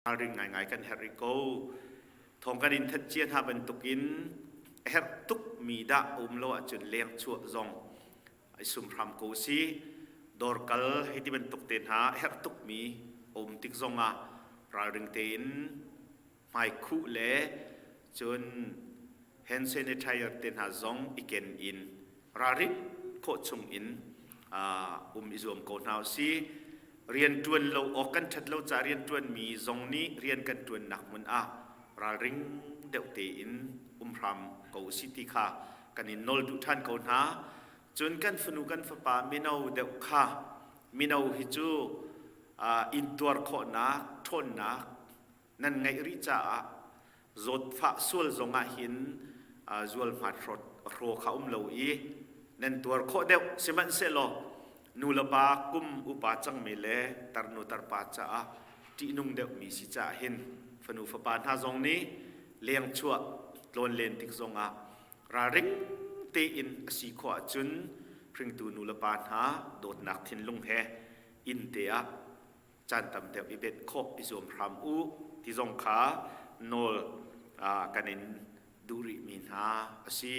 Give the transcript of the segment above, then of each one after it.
Ralring ngaingai kan herh rih ko. Thawng kan in thanh cia hna bantukin a herh tukmi dah a um lo ahcun leng chuah zong i sum hram ko si. Dawr kal hei ti bantuk te hna a herh tukmi a um tik zongah ralring tein hmaikhuh le cun hand sanitizer te hna zong i ken in ralrin khawh chung in um i zuam ko hna usih. Rianṭuan lo awk kan ṭhat lo caah rianṭuanmi zong nih rian kan ṭuannak hmun ah ralring deuh tein um hram ko usih ti kha kan in nawl duh ṭhan ko hna. Cun kan fanu kan fapa mino deuh kha mino hi cu intuar khawhnak ṭhawnnak nan ngeih rih caah zawtfah sual zongah hin zualhmat hraw kha um lo i nan tuar khawh deuh. Sihmanhsehlaw nu le pa kum upa cangmi le tarnu tarpa caah ṭihnung deuhmi si caah hin fanu fapa hna zong nih leng chuah tlawnlen tik zongah ralring tein a si khawh ahcun hringtu nu le pa hna dawtnak thinlung he inn te ah caan tam deuh i benh khawh i zuam hram u ti zong kha nawl kan in duh rihmi hna a si.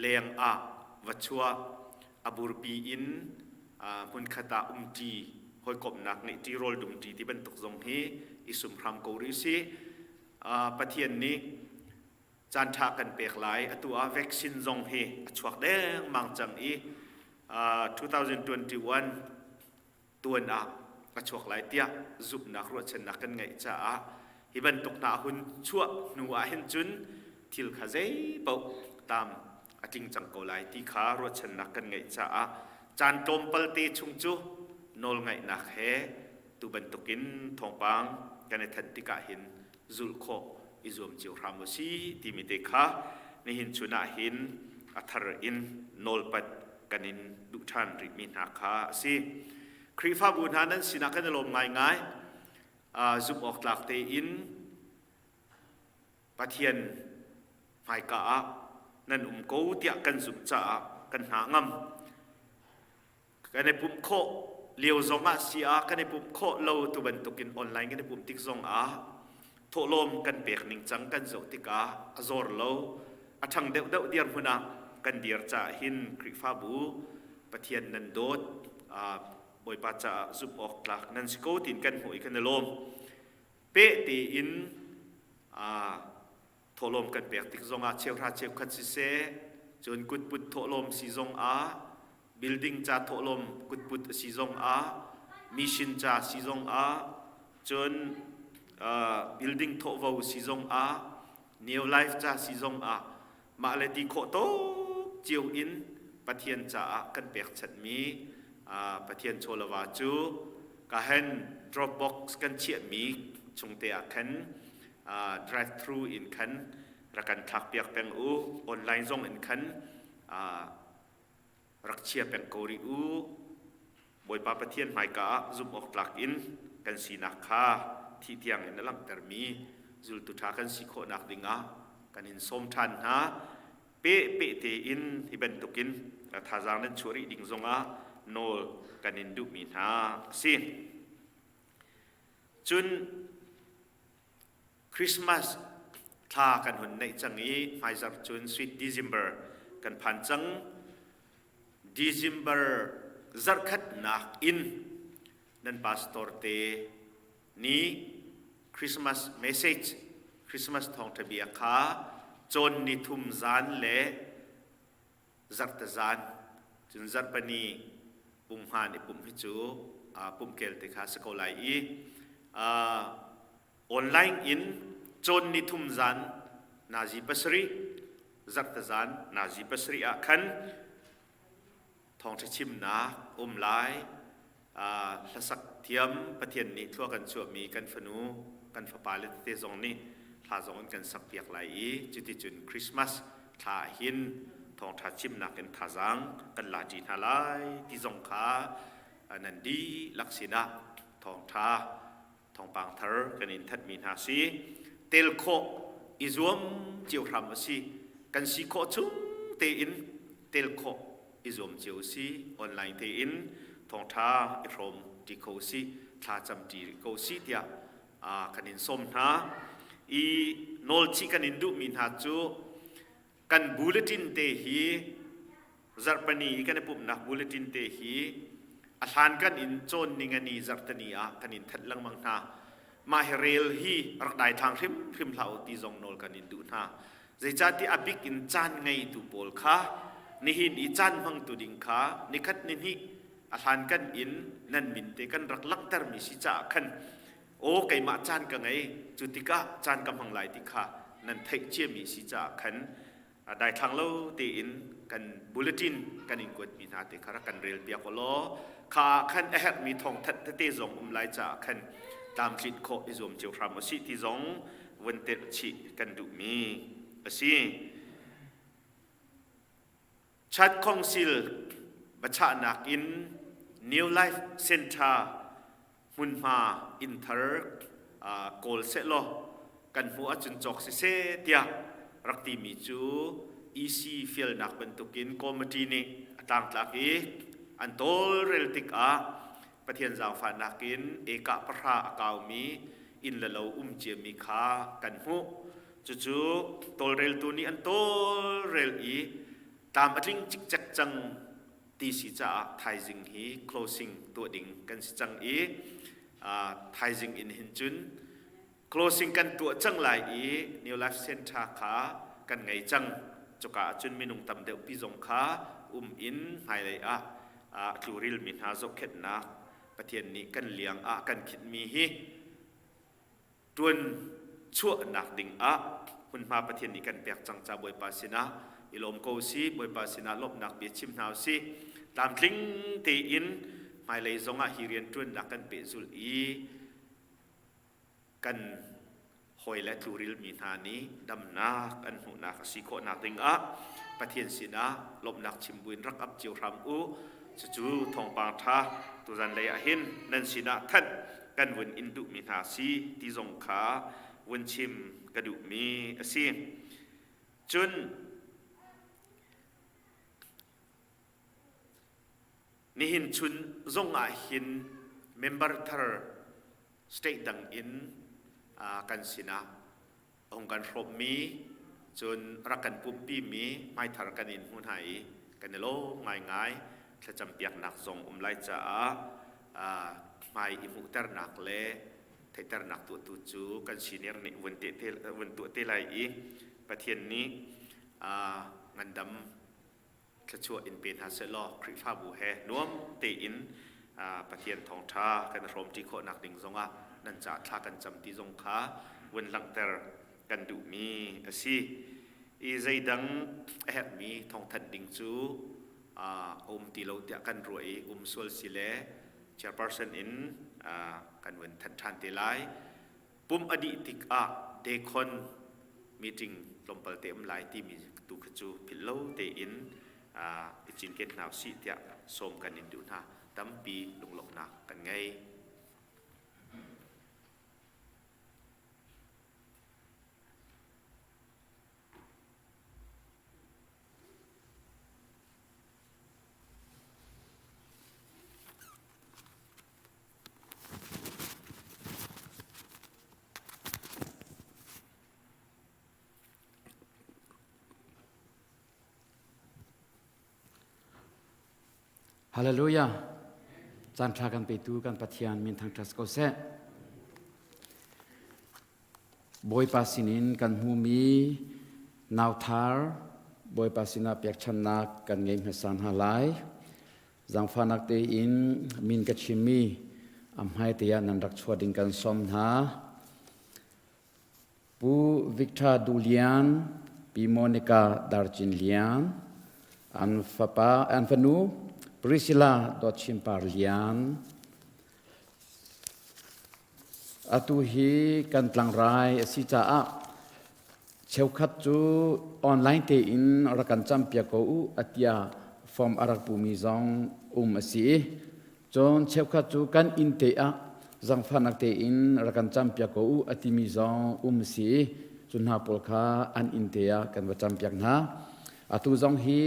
Leng ah va chuah, a burpi in hmunkhat ah umṭi, hawikomhnak ngeihṭi, rawl dumṭi ti bantuk zong hi i sum hram ko rih si. Pathian nih caan ṭha kan pek lai. Atu ah vaccine zong hi a chuak dengmang cang i 2021 tuan ah a chuak lai tiah zumhnak ruahchannak kan ngeih caah hi bantuk hna hun chuah hnu ah hin cun thil kha zei paoh tam a tling cang ko lai ti kha ruahchannak kan ngeih caah caan tlawmpal te chung cu nawlngaihnak he tu bantukin thawngpang kan i thanh tikah hin zulh khawh i zuam cio hram u si timi te kha nihin chun ah hin a thar in nawlpat kan in duh ṭhan rihmi hna kha a si. Khrihfabu hna nan sinah kan i lawm ngaingai. Zumh awk tlak tein Pathian hmaika ah nan um ko tiah kan zumh caah kan hna ngam. Kan i pumh khawh lio zongah si ah kan i pumh khawh lo tu bantukin online kan i pumh tik zongah thawhlawm kan pek ning cang kan zoh tikah a zor lo, a ṭhang deuhdeuh dirhmun ah kan dir caah hin Khrihfabu Pathian nan dawt, Bawipa caah zumh awk tlak nan si ko tiin kan hmuh i kan i lawm. Peh tein thawhlawm kan pek tik zongah cheuhra cheukhat siseh, cun kutput thawhlawm si zongah, building ca thawhlawm kutput a si zongah, mission ca si zongah, cun building thawhvo si zongah, New Life ca si zongah mah le ti khawh tawk cio in Pathian caah kan pekchanhmi Pathian chawlava cu kahen Dropbox kan chiahmi chungte ah khan drive thru in khan rak kan thlakpiak peng u, online zong in khan rak chia peng ko rih u. Bawipa Pathian hmaika ah zumh awk tlak in kan sinak kha thih tiang in a langhtermi zultu ṭha kan si khawhnak dingah kan in sawm ṭhan hna. Pe pe tein hi bantukin thazaang nan chuah rih ding zongah nawl kan in duhmi hna a si. Cun Christmas thla kan hun neih cang i hmaizarh cun Sweet December kan phan cang. December zarhkhatnak in nan pastor te nih Christmas message, Christmas thawngṭha bia kha cawn ni thum zan le zarhte zan cun zarhpani pumhmaan i pumh hi cu pumhkel te kha si ko lai i online in cawn ni thum zan nazi pasarih, zarhte zan nazi pasarih ah khan thawngṭha chimnak um lai. Hlasak thiam Pathian nih thlua kan chuahmi kan fanu kan fapa le tete zong nih hla zong in kan sakpiak lai i cuticun Christmas thla ah hin thawngṭha chimnak in thazaang kan la ṭi hna lai ti zong kha nan dihlak sinah thawngṭha thawngpang thar kan in thanhmi hna si. Tel khawh i zuam cio hram a si. Kan si khawh chung tein tel khawh i zuam cio si. Online tein thawngṭha i hrawm ṭi kho si. thla camṭi rih ko si tiah kan in sawm hna. I nawlchih kan in duhmi hna cu kan bulletin te hi zarhpani i kan i pumhnak bulletin te hi a hlankan in cawn ningani zarhtani ah kan in thanh lengmang hna. Mah hi rel hi rak daithlang hrimhrim hlah u ti zong nawl kan in duh hna. Zeicahtiah a bik in caan ngeitu pawl kha nihin i caan hmangtu ding kha nikhat nihnih a hlankan in nan min te kan rak langhtermi si caah khan aw keimah caan ka ngei cu tikah caan ka hmang lai ti kha nan theih ciami si caah khan daithlang lo tein kan bulletin kan in kuatmi hna te kha rak kan rel piak u law kha khan a herhmi thawngthanh tete zong um lai caah khan tlamtlinh khawh i zuam cio hram usih ti zong vun telh chih kan duhmi a si. Chat Council biachahnak in New Life Center hmunhma inn thar kawl sehlaw kan hmuh ahcun cawk siseh tiah rak timi cu EC fialnak bantukin committee nih a tlangtlak i an tawlrel tikah Pathian zaangfahnak in ekah pahra a kaumi inn le lo um ciami kha kan hmuh. Cucu tawlreltu nih an tawlrel i tlam a tling cikcek cang ti si caah thaizing hi closing tuah ding kan si cang i thaizing in hin cun closing kan tuah cang lai i New Life Center kha kan ngei cang. Cuka ahcun minung tam deuh pi zong kha um in hmailei ah a tlurilmi hna zohkhenhnak Pathian nih kan liang ah kan khinhmi hi ṭuan chuahnak ding ah hmunhma Pathian nih kan pek cang ca Bawipa sinah i lawm ko si Bawipa sinah lawmhnak bia chim hna usih tlamtling tein hmailei zongah hi rian ṭuannak kan pehzulh i kan hawi le tlurilmi hna nih damnak an hmuhnak a si khawhnak dingah Pathian sinah lawmhnak chim buin rak ap cio hram u. Cucu thawngpang ṭha tuzan lei ah hin nan sinah thanh kan vun in duhmi hna si ti zong kha vun chim ka duhmi a si. Cun nihin chun zong ah hin member thar state dang in kan sinah hung kan hrawmmi cun rak kan pumhpimi hmaithar kan in hmu hna i kan i lawm ngaingai. Thlacampiaknak zong um lai caah hmai i hmuhternak le theihternak tuahtu cu kan senior nih vun vun tuah te lai i Pathian nih ngandam thluachuah in pe hna sehlaw Khrihfabu he nuam tein Pathian thawngṭha kan i hrawmṭi khawhnak ding zongah nan caah thla kan cam ti zong kha vun langhter kan duhmi a si. I zeidang a herhmi thawngthanh ding cu a um ti lo tiah kan ruah i um sual si le chairperson in kan vun thanh ṭhan te lai. Pumh a dih tikah dekon meeting tlawmpal te um lai timi tu kha cu philh lo tein i cinken hna usih tiah sawm kan in duh hna. Tampi lunglawmhnak kan ngei. Hallelujah. Caan ṭha kan petu kan Pathian min thangṭhat ko seh. Bawipa sinin kan hmumi nauthar Bawipa sinah pekchanhnak kan ngei hmasa hna lai. Zaangfahnak tein min ka chimmi a hmaite ah nan rak chuah ding kan sawm hna. Pu Victor Du Lian, Pi Monica Darcin Lian, an fapa an fanu Priscilla Dawt Chin Par Lian. Atu hi kan tlangrai a si caah cheukhat cu online tein rak kan campiak ko u atiah form a rak pumi zong um a si i cun cheukhat cu kan inn te ah zangfahnak tein rak kan campiak ko u a timi zong um a si i cu hna pawl kha an inn te ah kan va campiak hna. Atu zong hi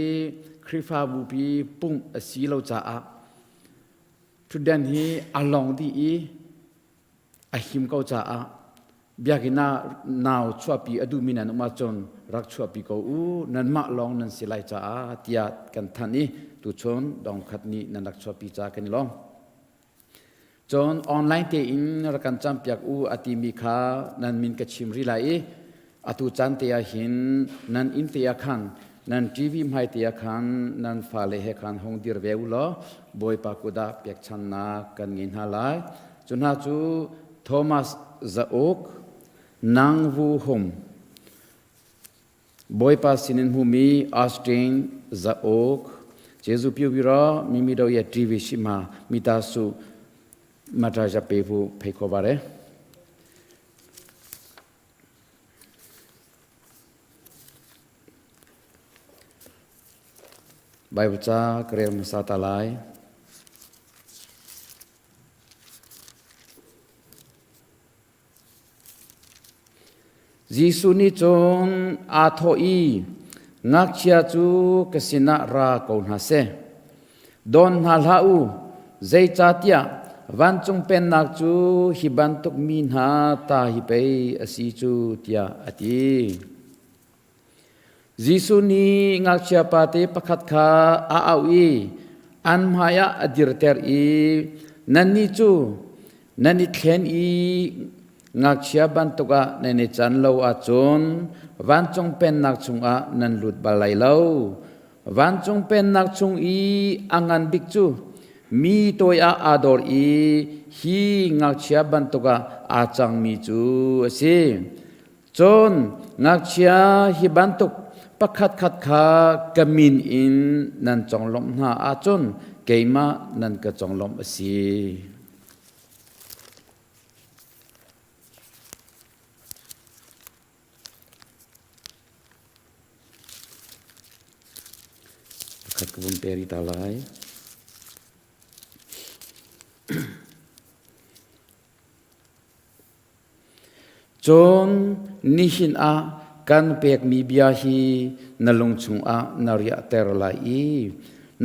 Khrihfabu pi pumh a si lo caah ṭhutdan hi a lawng dih i A him ko caah biakinn ah nau chuahpi a duhmi nan um ahcun rak chuahpi ko u, nanmah lawng nan si lai caah tiah kan thanh i tuchun dongkhat nih nan rak chuahpi caah kan i lawm. Cun online tein rak kan campiak u a timi kha nan min ka chim rih lai i atu caan te ah hin nan inn te ah khan nan TV hmai te ah khan nan fale he khan hung dir ve u law Bawipa kut ah pekchannak kan ngei hna lai. Cu hna cu Thomas Zauk, Nang Vu Hum, Bawipa sinin hmumi Austin Zauk, Jesu piu biro mimi do ye TV shima mita su mata ja pe vu phei kho bare. Bible ca ka rel hmasa ta lai. Jesuh nih cun aa thawh i, Ngakchia cu ka sinah ra ko hna seh. Dawn hna hlah u, zeicahtiah vancung pennak cu hi bantuk mi hna ta hi pei a si cu, tiah a ti. Jesuh nih ngakchia pate pakhat kha a auh i an hmaiah a dirter i nannih cu nan i thlen i ngakchia bantuk ah nan i can lo ahcun vancung pennak chungah nan lut bal lai lo. Vancung pennak chung i a ngan bik cu mi toi ah aa dor i hi ngakchia bantuk ah aa cangmi cu a si. Cun ngakchia hi bantuk pakhatkhat kha ka min in nan conglawmh hna ahcun keimah nan ka conglawmh a si. Pakhat ka vun peri ta lai. Cun nihin ah kan pekmi bia hi na lung chungah na riahter lai i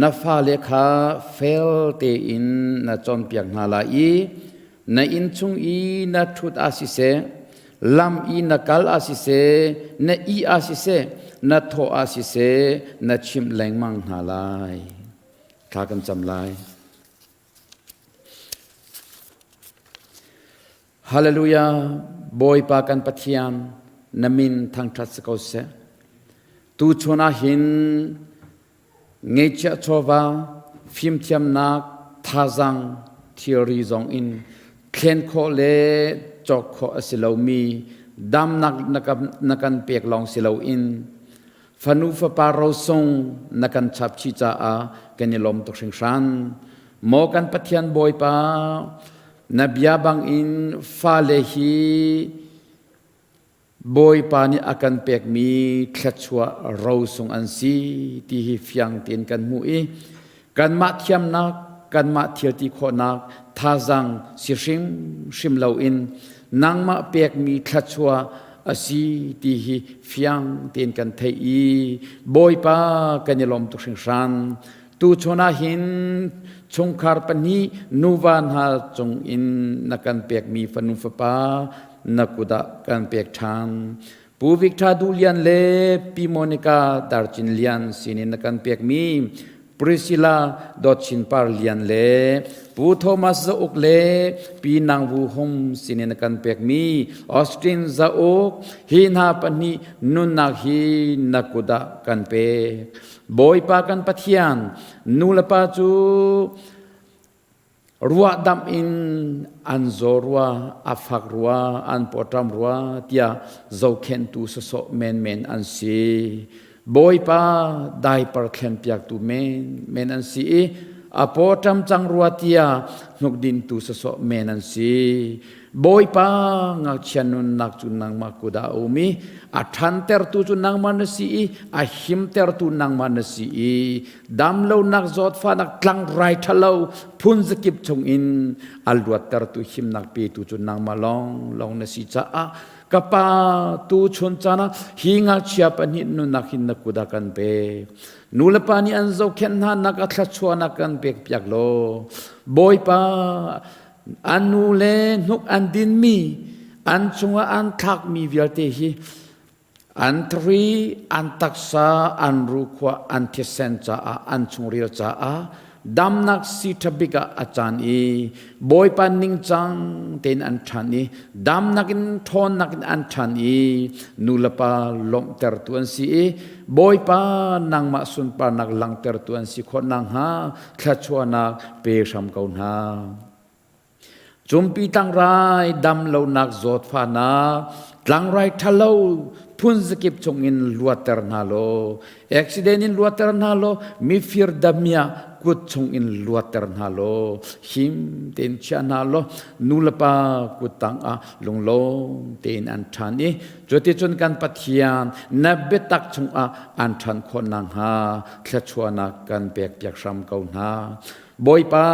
na fale kha fel tein na cawnpiak hna lai i na inn chung i na ṭhut ah siseh, lam i na kal ah siseh, na ih ah siseh, na thawh ah siseh, na chimh lengmang hna lai. Thla kan cam lai. Hallelujah! Bawipa kan Pathian, na min thangṭhat si ko seh. Tuchun ah hin ngeihchiah chawva, fimthiamnak, thazaang, thilri zong in thlen khawh le cawk khawh a si lomi damnak na kan pek lawng si loin Fanu fapa rosung na kan chap chih caah kan i lawm tuk hringhran. Maw kan Pathian Bawipa, na bia bangin fale hi Bawipa nih a kan pekmi thluachuah rosung an si ti hi fiang tein kan hmuh i kanmah thiamnak, kanmah thilti khawhnak thazaang si hrimhrim loin nangmah pekmi thluachuah a si ti hi fiang tein kan theih i Bawipa kan i lawm tuk hringhran. Tuchun ah hin chungkhar pahnih nuva hna cung in na kan pekmi fanu fapa na kut ah kan pek ṭhan. Pu Victor Duh Lian le Pi Monica Darcin Lian sinin na kan pekmi Priscilla Dawt Chin Par Lian le Pu Thomas Za Uk le Pi Nang Vu Hum sinin na kan pekmi Austin Za Uk hi hna pahnih nunnak hi na kut ah kan pek. Bawipa kan Pathian nu le pa cu ruahdamh in an zaw rua, a fak rua, an pawṭam rua tiah zohkhenhtu sawsawh menmen an si. Bawipa diaper thlenpiaktu menmen an si i a pawṭam cang rua tiah hnukdintu sawsawh men an si. Bawipa ngakchia nunnak cu nangmah kut ah a um i a ṭhantertu cu nangmah na si i a himtertu nangmah na si i damlonak zawtfahnak tlangrai ṭhalo phunzakip chungin a luattertu himnak petu cu nangmah lawng lawng na si caah ka pa tu chun caan ah hi ngakchia pahnih nunnak hin na kut ah kan pek nu le pa nih an zohkhenh hna nak a thluachuahnak kan pek piak law Bawipa. An nu le hnuk an dinmi, an chungah an thlakmi vialte hi an thari, an taksa, an rukhua, an thisen caah, an chungril caah damnak si ṭhabik ah a caan i Bawipa ningcang tein an ṭhan i damnak in ṭhawnnak in an ṭhan i nulepa lawmhtertu an si i Bawipa nangmah sunparnak langhtertu an si khawh nakhnga thluachuahnak pe hram ko hna. Cumpi tlangrai damlonak zawtfahnak, tlangrai ṭhalo phunzakip chungin luatter hna law, accident in luatter hna law, mifir damiah kut chungin luatter hna law, him tein chia hna law, nulepa kut tangah lunglawm tein an ṭhan i cuticun kan Pathian na biatak chungah an ṭhan khawh nakhnga thluachuahnak kan pekpiak hram ko hna. Bawipa,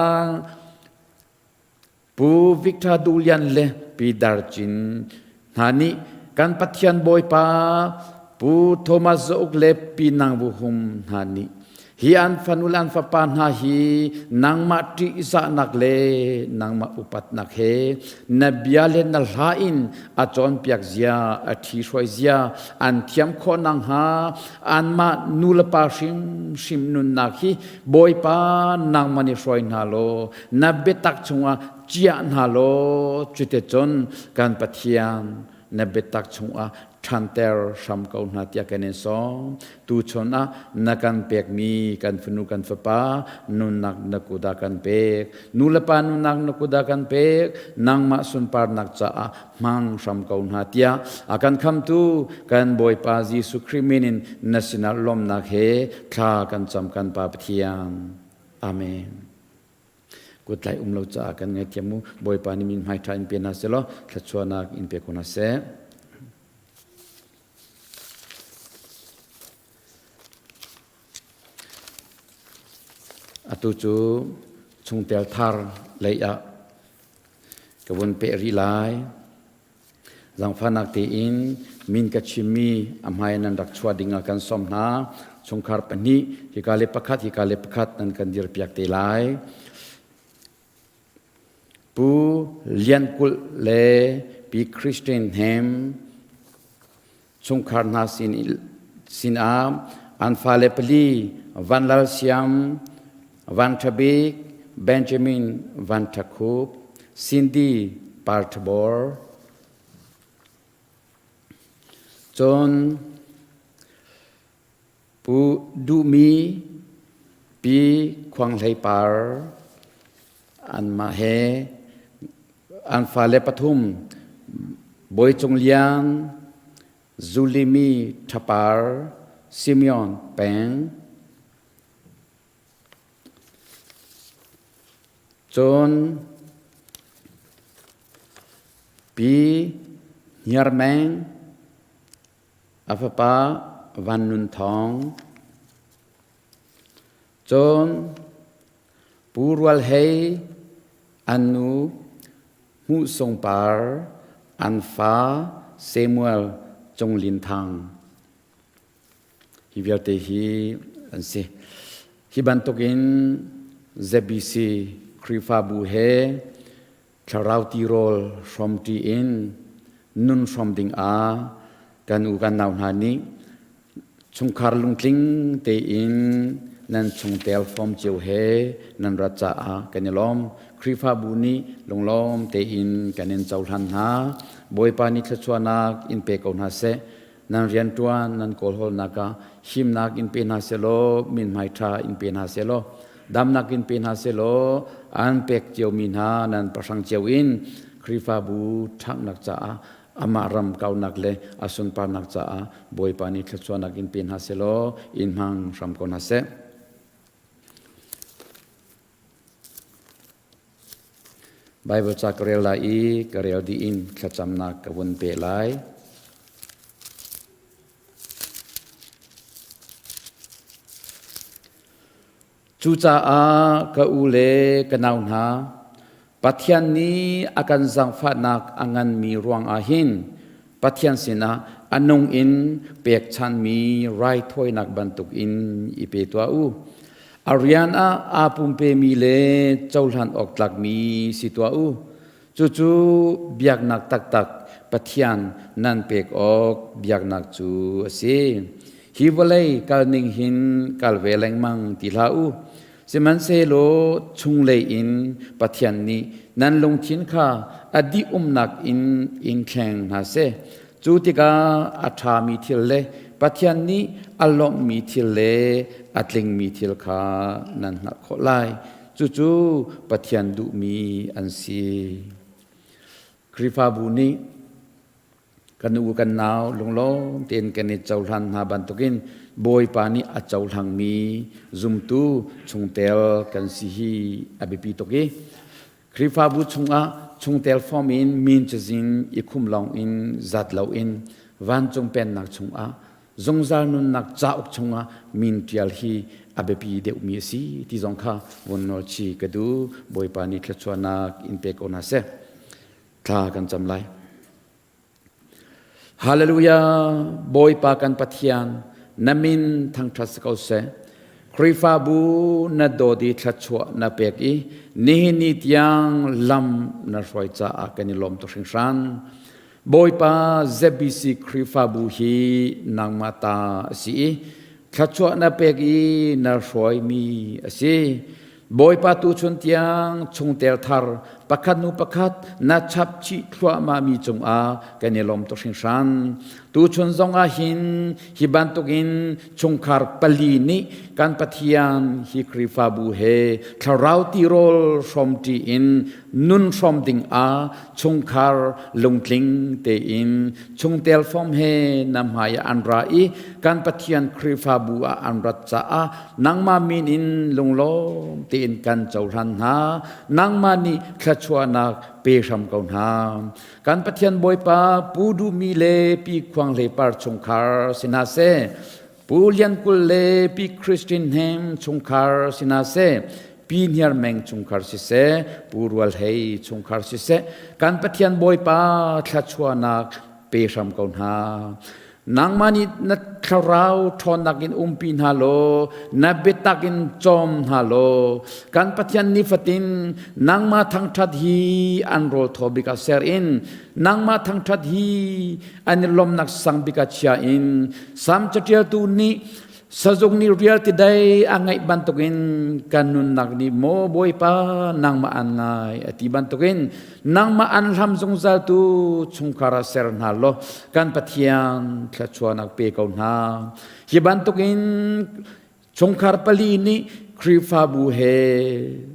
Pu Victor Duhlian le Pi Dar Cin hna nih kan Pathian Bawipa Pu Thomas Za Uk le Pi Nang Vu Hum hna nih hi an fanu le an fapa hna hi nangmah ṭihzahnak le nangmah upatnak he na bia le na hla in a cawnpiak zia a ṭhihruai zia an thiam khawh nakhnga anmah nulepa hrimhrim nunnak hi Bawipa nangmah nih hruai hna law na biatak chungah ciah hna law cuticun kan Pathian na biatak chungah ṭhanter hram ko hna tiah kan in sawm. Tuchun ah na kan pekmi kan fanu kan fapa nunnak na kut ah kan pek. Nulepa nunnak na kut ah kan pek. Nangmah sunparnak caah hmang hram ko hna tiah a kan khamtu kan Bawipa Jesuh Khrih min in na sinah lawmhnak he thla kan cam kan Pa Pathian. Amen. Kutlai um lo caah kan ngaithiam mu. Bawipa nih min hmai ṭha in pe hna selaw thluachuahnak in pe ko hna seh. Atu cu chungtel thar lei ah ka vun peh rih lai. Zaangfahnak tein min ka chimmi a hmai nan rak chuah ding ah kan sawm hna. Chungkhar pahnih, hika le pakhat, hika le pakhat nan kan dirpiak te lai. Pu Lian Kulh le Pi Christine Hnem chungkhar hna sinah an fale pali Van Lal Siam, Van Tha Bik, Benjamin Van Tha Khup, Cindy Par Tha Bor, cun Pu Duhmi, Pi Khuang Hlei Par, anmah he an fale pathum Bawi Cung Liang, Zulimi Ṭhapar, Simeon Peng, cun Pi Hniar Meng, a fapa Van Nun Thawng, cun Pu Rual Hei, an nu Hmuh Sung Par, an fa Samuel Cung Lin Thang. Hi vialte hi an si. Hi bantukin ZBC Khrihfabu he thlarau tirawl hrawmṭi in nun hrawm ding ah kan u kan nau hna nih chungkhar lungtling tein nan chungtel fawm cio he nan rat caah kan i lawm. Khrihfabu nih lunglawm tein kan in cohlan hna. Bawipa nih thluachuahnak in pe ko hna seh. Nan rianṭuan nan kawlhawlnak ah himnak in pe hna sehlaw mithmai ṭha in pe hna sehlaw damnak in pe hna sehlaw an pek ciomi hna nan pahrang cio in Khrihfabu ṭhanghnak caah amah ram kaunak le a sunparnak caah Bawipa nih thluachuahnak in pe hna sehlaw in hmang hram ko hna seh. Baibal ca ka rel lai i ka rel dih in thlacamnak ka vun pe lai. Cucaah ka u le ka nau hna, Pathian nih a kan zaangfahnak a nganmi ruangah hin Pathian sinah a nung in pekchanmi raithawinak bantukin i pe tuah u. A rian ah aa pumpemi le cohlan awk tlakmi si tuah u. Cucu biaknak taktak Pathian nan pek awk biaknak cu a si. Hi vawlei kalning hin kal ve lengmang ti hlah u. Sihmanhsehlaw chunglei in Pathian nih nan lungthin kha a dih umnak in in thleng hna seh. Cu tikah a ṭhami thil le Pathian nih a lawmhmi thil le a tlingmi thil kha nan hngalh khawh lai. Cucu Pathian duhmi an si. Khrihfabu nih kan u kan nau lunglawm tein kan i cohlan hna bantukin Bawipa nih a cohlangmi zumtu chungtel kan si hi a biapi tuk i Khrihfabu chungah chungtel form in min cazin i khum lawng in zat loin vancung pennak chungah zungzal nunnak cauk chungah min ṭial hi a biapi deuhmi a si ti zong kha vun nawl chi ka duh. Bawipa nih thluachuahnak in pe ko hna seh. Thla kan cam lai. Hallelujah! Bawipa kan Pathian, na min thangṭhat si ko seh. Khrihfabu na dawt i thluachuah na pek i nihin ni tiang lam na hruai caah kan i lawm tuk hringhran. Bawipa, ZBC Khrihfabu hi nangmah ta a si i thluachuah na pek i na hruaimi a si. Bawipa tuchun tiang chungtel thar pakhat hnu pakhat na chap chih thluahmahmi cungah kan i lawm tuk hringhran. Tuchun zong ah hin hi bantukin chungkhar pali nih kan Pathian hi Khrihfabu he thlarau tirawl hrawmṭi in nun hrawm ding ah chungkhar lungtling tein chungtel fom he na hmai ah an ra i kan Pathian Khrihfabu ah an rat caah nangmah min in lunglawm tein kan cohlan hna. Nangmah nih thluachuahnak pe hram ko hna. Kan Pathian Bawipa, Pu Duhmi le Pi Khuang Hlei Par chungkhar si hna seh, Pu Lian Kul le Pi Christine Hnem chungkhar si hna seh, Pi Hniar Meng chungkhar siseh, Pu Rual Hei chungkhar siseh, kan Pathian Bawipa thluachuahnak pe hram ko hna. Nangmah nih na thlarau ṭhawnnak in umpi hna law, na biatak in cawm hna law, kan Pathian nifatin nangmah thangṭhat hi an rawl thaw bik ah ser in, nangmah thangṭhat hi an i lawmnak sang bik ah chia in, Salm caṭialtu nih Sazuk nih rial ti dai a ngaih bantukin kan nunnak nih maw Bawipa nangmah an ngai a ti bantukin nangmah an hlam zungzal tu chungkhar ah ser hna law kan Pathian thluachuahnak pe ko hna. Hi bantukin chungkhar pali nih Khrihfabu he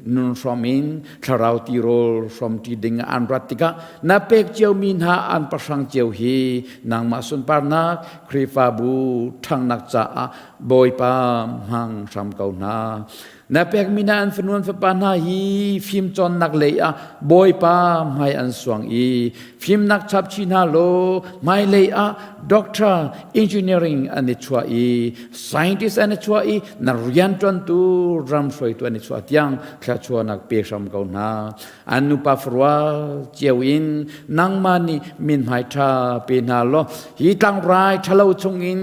nun hrawm in thlarau tirawl hrawmṭi ding an rat tikah na pek ciomi hna an pahrang cio hi nangmah sunparnak Khrihfabu ṭhangnak caah Bawipa hmang hram ko hna. Na pekmi hna an fanu an fapa hna hi fimcawnnak lei ah Bawipa hmai an suang i fimnak chap chih hna law hmailei ah doctor, engineering an i chuah i scientist an i chuah i na rianṭuantu ram hruaitu an i chuah tiang thluachuahnak pe hram ko hna. An nupa farual cio in nangmah nih mithmai ṭha pe hna law hi tlangrai ṭhalo chungin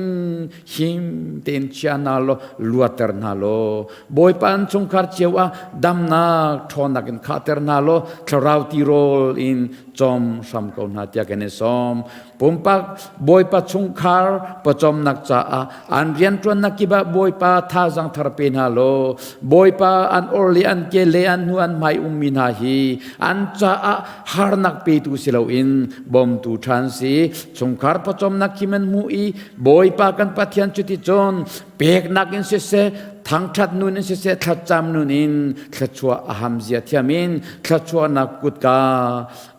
him tein chia hna law luatter hna law Bawipa an chungkhar cio ah damnak ṭhawnnak in khahter hna law thlarau tirawl in cawm hram ko hna tiah kan i sawm. Pumpak Bawipa chungkhar pawcawmnak caah an rianṭuannak kip ah Bawipa thazaang thar pe hna law Bawipa an or le an ke le an hnu an hmai ummi hna hi an caah harnak petu si loin bawmtu ṭhan si. Chungkhar pawcawmnak khi man hmuh i Bawipa kan Pathian cuticun peknak in siseh, thangṭhat nun in siseh, thlacam nun in thluachuah a ham zia thiam in thluachuahnak kutka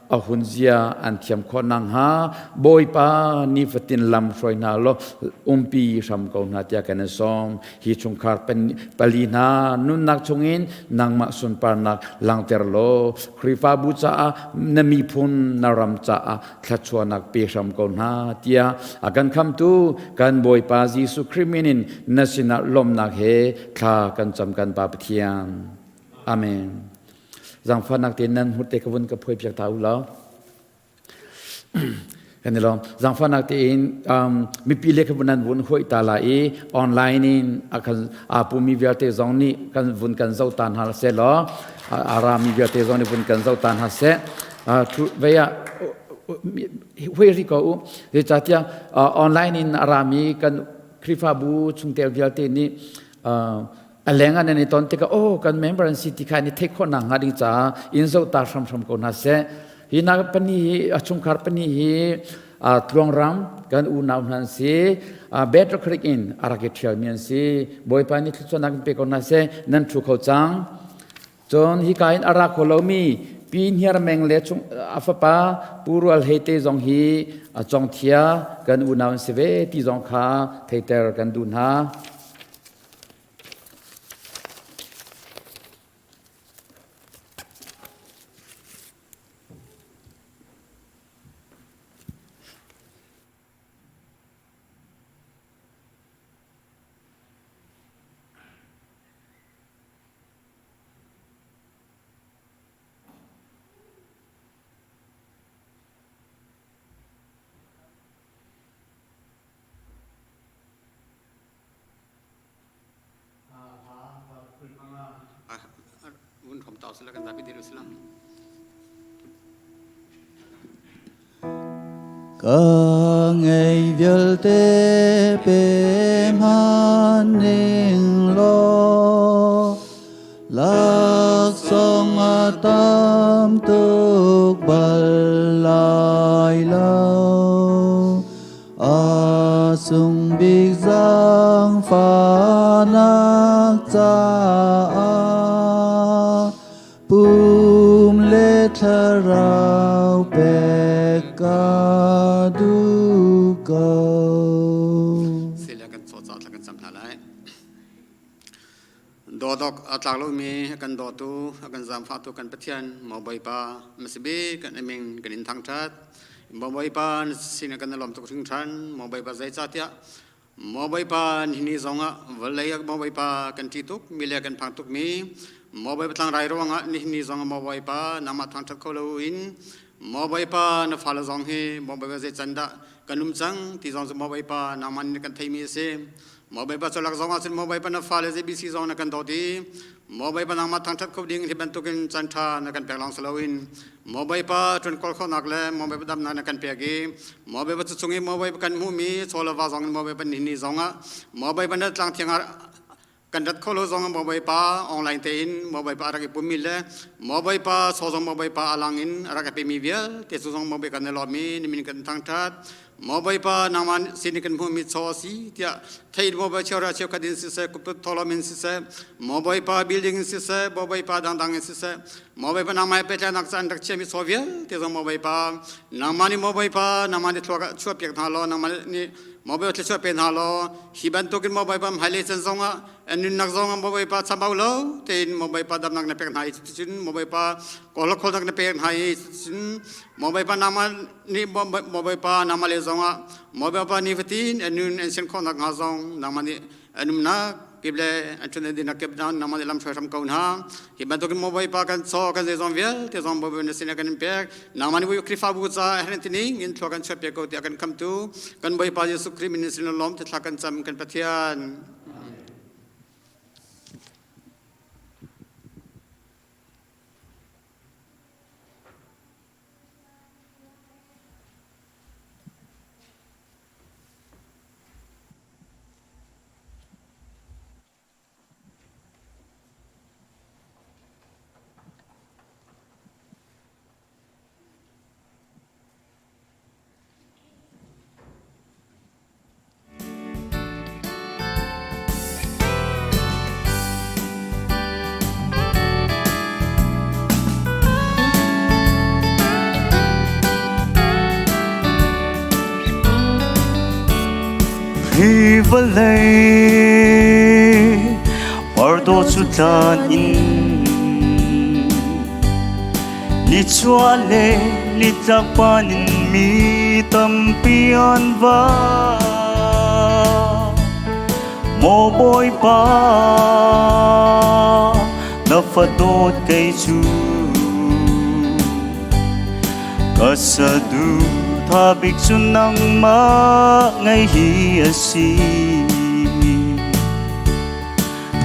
a hun zia an thiam khawh nakhnga Bawipa nifatin lam hruai hna law umpi hram ko hna tiah kan in sawm. Hi chungkhar pali hna nunnak chungin nangmah sunparnak langhter law Khrihfabu caah na miphun na ram caah thluachuahnak pe hram ko hna tiah a kan khamtu kan Bawipa Jesuh Khrih min in na sinah lawmhnak he thla kan cam kan Pa Pathian. Amen. Zaangfahnak tein nan hmur te ka vun ka phuai piak ta u law. Kan i lawm. Zaangfahnak tein mipi le kha nan vun hoi ta la i online in a kan a pumi vialte zong nih kan vun kan zoh ta hna seh law a rami vialte zong nih vun kan zoh ta hna seh. Vei ah hui ri ko u. Zeicahtiah online in a rami kan Khrihfabu chungtel vialte nih a leng ah nan i ton tikah oh kan member an si ti kha ni theih khawh nak hnga ding caah in zoh ta hramhram ko hna seh. Hi na pani hi a chungkhar pani hi tluangram kan unau hna an si. Battle Creek in a rak i ṭhialmi an si. Bawipa nih thluachuahnak in pe ko hna seh. Nan ṭhu kho cang. Cun hika in a ra kho lomi Pi Hniar Meng le chung a fapa Pu Rual Hei te zong hi a congthia kan unau an si ve ti zong kha theiter kan duh hna. Vun hrom ta usila kan zapi dir usila. Ka ngei vialte pe hmanning law laksawng a tam tuk bal lai lo a sung bik zaangfahnak caah Pum le thlarau pek ka duh ko. Sile kan caw ca thla kan cam hna lai. Dawdok a tlak lomi a kan dawtu, a kan zaangfahtu kan Pathian, maw Bawipa, masibi kan iming kan in thangṭhat. Maw Bawipa, na sin ah kan i lawm tuk hringhran. Maw Bawipa, zeicahtiah Maw Bawipa, nihin ni zongah vawlei ah Maw Bawipa kan ṭih tuk mi le kan phang tuk mi Maw Bawipa tlangrai ruangah nihin ni zongah Maw Bawipa nangmah thangṭhat kho loin Maw Bawipa na fale zong hi Maw Bawipa zei can dah kan um cang ti zong cu Maw Bawipa nangmah nih kan theimi a si. Maw Bawipa cu lak zongah cun Maw Bawipa na fale zei bisi zong na kan dawt i Maw Bawipa nangmah thangṭhat kho ding hi bantukin caan ṭha na kan pek lawng si loin Maw Bawipa ṭuan kawl khawhnak le Maw Bawipa damnak na kan pek i Maw Bawipa cu chung i Maw Bawipa kan hmuhmi chaw le va zong in Maw Bawipa nihin ni zongah Maw Bawipa na tlang thiang ah kan rat kho lo zong Maw Bawipa online tein Maw Bawipa a rak i pummi le Maw Bawipa chaw zong Maw Bawipa a lang in a rak i pemi vialte cu zong Maw Bawipa kan i lawm i nimin kan thangṭhat Maw Bawipa nangmah sin in kan hmuhmi chaw a si tiah thein Maw Bawipa cheuhra cheukhat in siseh kuput tholom in siseh Maw Bawipa building in siseh Maw Bawipa dangdang in siseh Maw Bawipa nangmah he pehtlaihnak ca an rak chiahmi chaw vialte zong Maw Bawipa nangmah nih Maw Bawipa nangmah nih thluak chuah piak hna law nangmah nih Maw Bawipa thluachuah pe hna law hi bantukin Maw Bawipa hmailei can zongah an nunnak zong Maw Bawipa chambau lo tein Maw Bawipa damnak na pek hna i cuticun Maw Bawipa kawlhawknak na pek hna i cuticun Maw Bawipa nangmah nih Maw Bawipa nangmah le zongah Maw Bawipa nifatin an nun an sian khawhnak hnga zong nangmah nih an umnak kip le an ṭhut an dinnak kip nangmah nih lam hruai hram ko hna. Hi bantukin Maw Bawipa kan chaw kan zeizong vialte zong Bawipa na sinah kan in pek. Nangmah nih Khrihfabu caah herh tining in thlua kan chuah piak ko tiah kan khamtu kan Bawipa Jesuh Khrih min in sin lawm thla kan cam kan Pathian. Hi vawlei pardaw cu tlan in nichuah le nitlak pan in mi tampi an va. Maw Bawipa, na fadawt kei cu ka saduhthah bik cu nangmah ngei hi a si.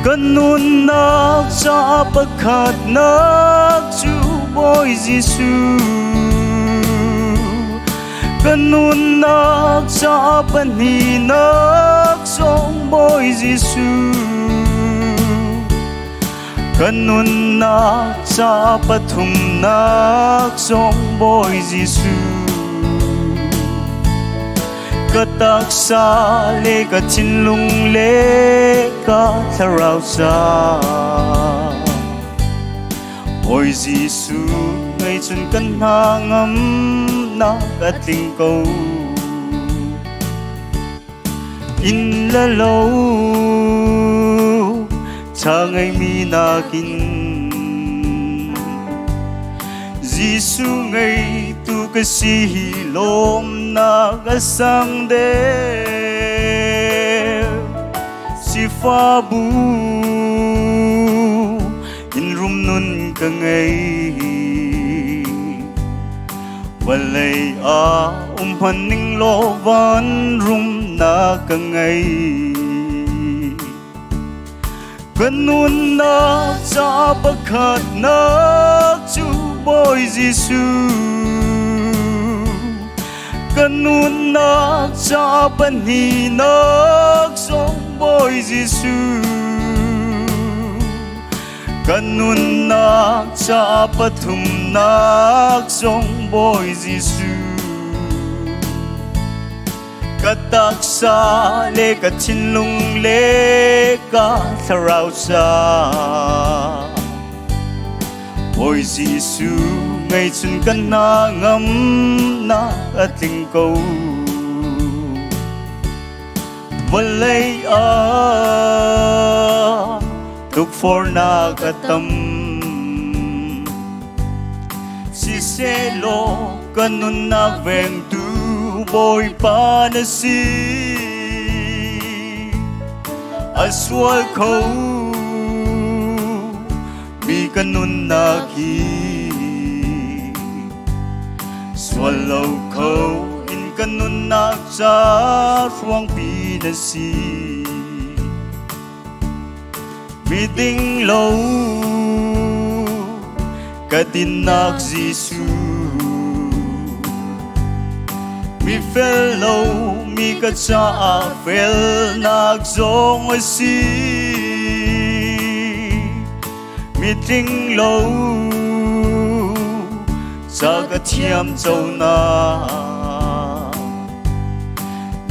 Kan nunnak ca pakhatnak cu Bawi Jesuh. Ka nunnak ca pahnihnak zong Bawi Jesuh. Ka nunnak ca pathumnak zong Bawi Jesuh. Ka taksa le ka thinlung le ka thlarau ca. Bawi Jesuh ngei cun kan hna ngamnak a tling ko. Inn le lo ṭha ngeimi nakin Jesuh ngeitu ka si hi lawmnak a sang deuh. Sifabu in rum nun ka ngei. Vawlei ah um hmanh ning law van rumnak ka ngei. Ka nunnak ca pakhatnak cu Bawi Jesuh. Ka nunnak ca pahnihnak zong Bawi Jesuh. Ka nunnak ca pathumnak zong Bawi Jesuh. Ka taksa le ka thinlung le ka thlarau ca. Bawi Jesuh ngei cun kan hna ngamnak a tling ko. Vawlei ah tukforhnak a tam. Sisehlaw ka nunnak vengtu Bawipa na si. A sual kho mi ka nunnak hi sual lo kho in ka nunnak ca ruangpi na si. Miding lo ka dinnak Jesuh mi fel lo mi ka caah felnak zong a si mitling lo ca ka thiam conak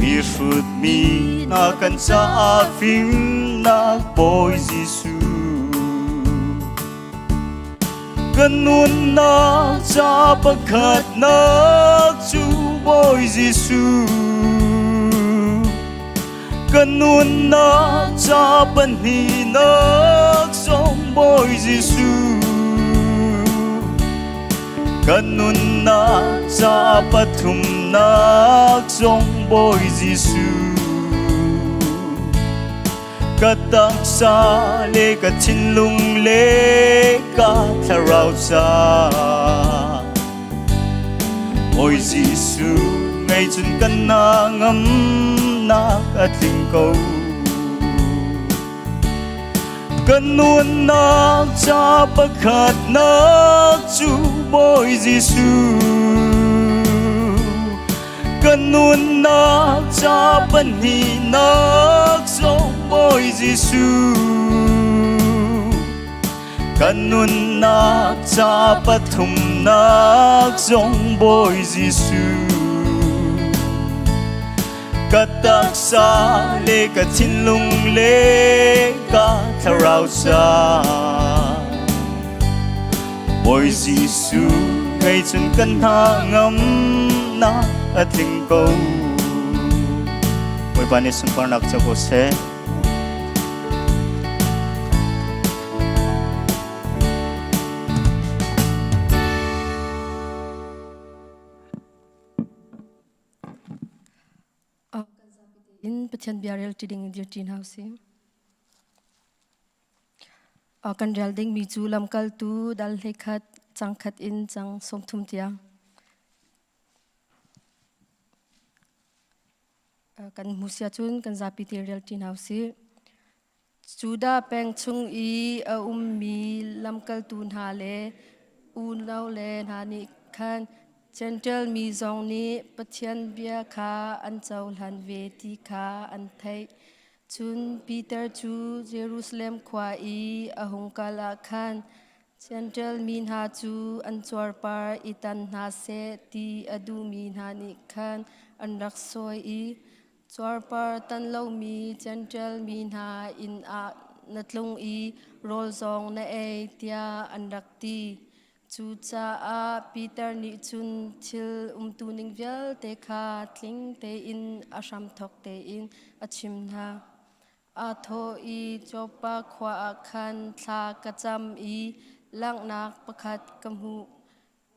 Mi hrutmi hna kan caah fimnak Bawi Jesuh. Kan nunnak ca pakhatnak cu Bawi Jesuh. Kan nunnak ca pahnihnak zong Bawi Jesuh. Kan nunnak ca pathumnak zong Bawi Jesuh. Ka taksa le ka thinlung le ka thlarau ca. Bawi Jesuh ngei cun kan na ngamnak a tling ko. Kan nunnak ca pakhatnak cu Bawi Jesuh. Kan nunnak ca pahnihnak zong Bawi Jesuh. Kan nunnak ca pathumnak zong Bawi Jesuh. Ka taksa le ka thinlung le ka thlarau ca. Bawi Jesuh ngei cun kan hna ngamnak a tling ko. Bawipa nih sunparnak co ko seh. In Pathian bia rel ṭi ding in dir ṭi hna usih. Kan rel dingmi cu lamkaltu dal hlei khat cang khat in cang 30 tiang. Kan hmu sia cun kan zapi te rel ṭi hna usih. Judah peng chung i a ummi lamkaltu hna le unau le hna nih khan. Jentail mi zong nih Pathian bia kha an cohlan ve ti kha an theih. Cun Peter cu Jerusalem khua i a hung kal ah khan Jentail mi hna cu an cuarpar i tan hna seh ti a duhmi hna nih khan an rak sawi i Cuarpar tan lomi Jentail mi hna inn ah na tlung i rawl zong na ei tiah an rak ti. Cucaah Peter nih cun thil umtuning vialte kha tling tein a hramthawk tein a chim hna. Aa thawh i Joppa khua ah khan thla ka cam i langhnak pakhat ka hmuh.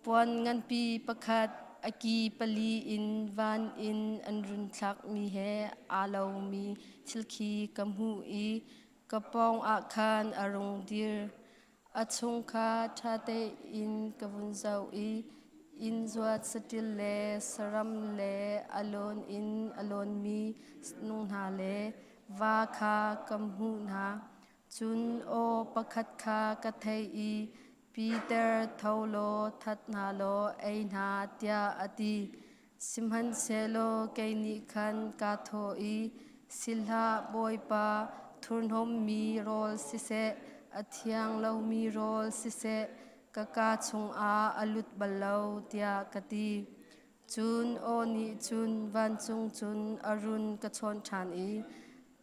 Puan nganpi pakhat a ki pali in van in an run thlakmi he aa lomi thil khi ka hmuh i ka pawng ah khan a rung dir. A chung kha ṭha tein ka vun zoh i inn zuat saṭil le saram le a lawn in a lawnmi nung hna le va kha ka hmuh hna. Cun aw pakhat kha ka theih i Peter tho law that hna law ei hna tiah a ti. Sihmanhsehlaw kei nih khan kaa thawh i, Si hlah, Bawipa, thurhnawmmi rawl siseh, a thiang lomi rawl siseh, ka kaa chungah a lut bal lo, tiah ka ti. Cun aw nih cun vancung cun a run ka chawn ṭhan i,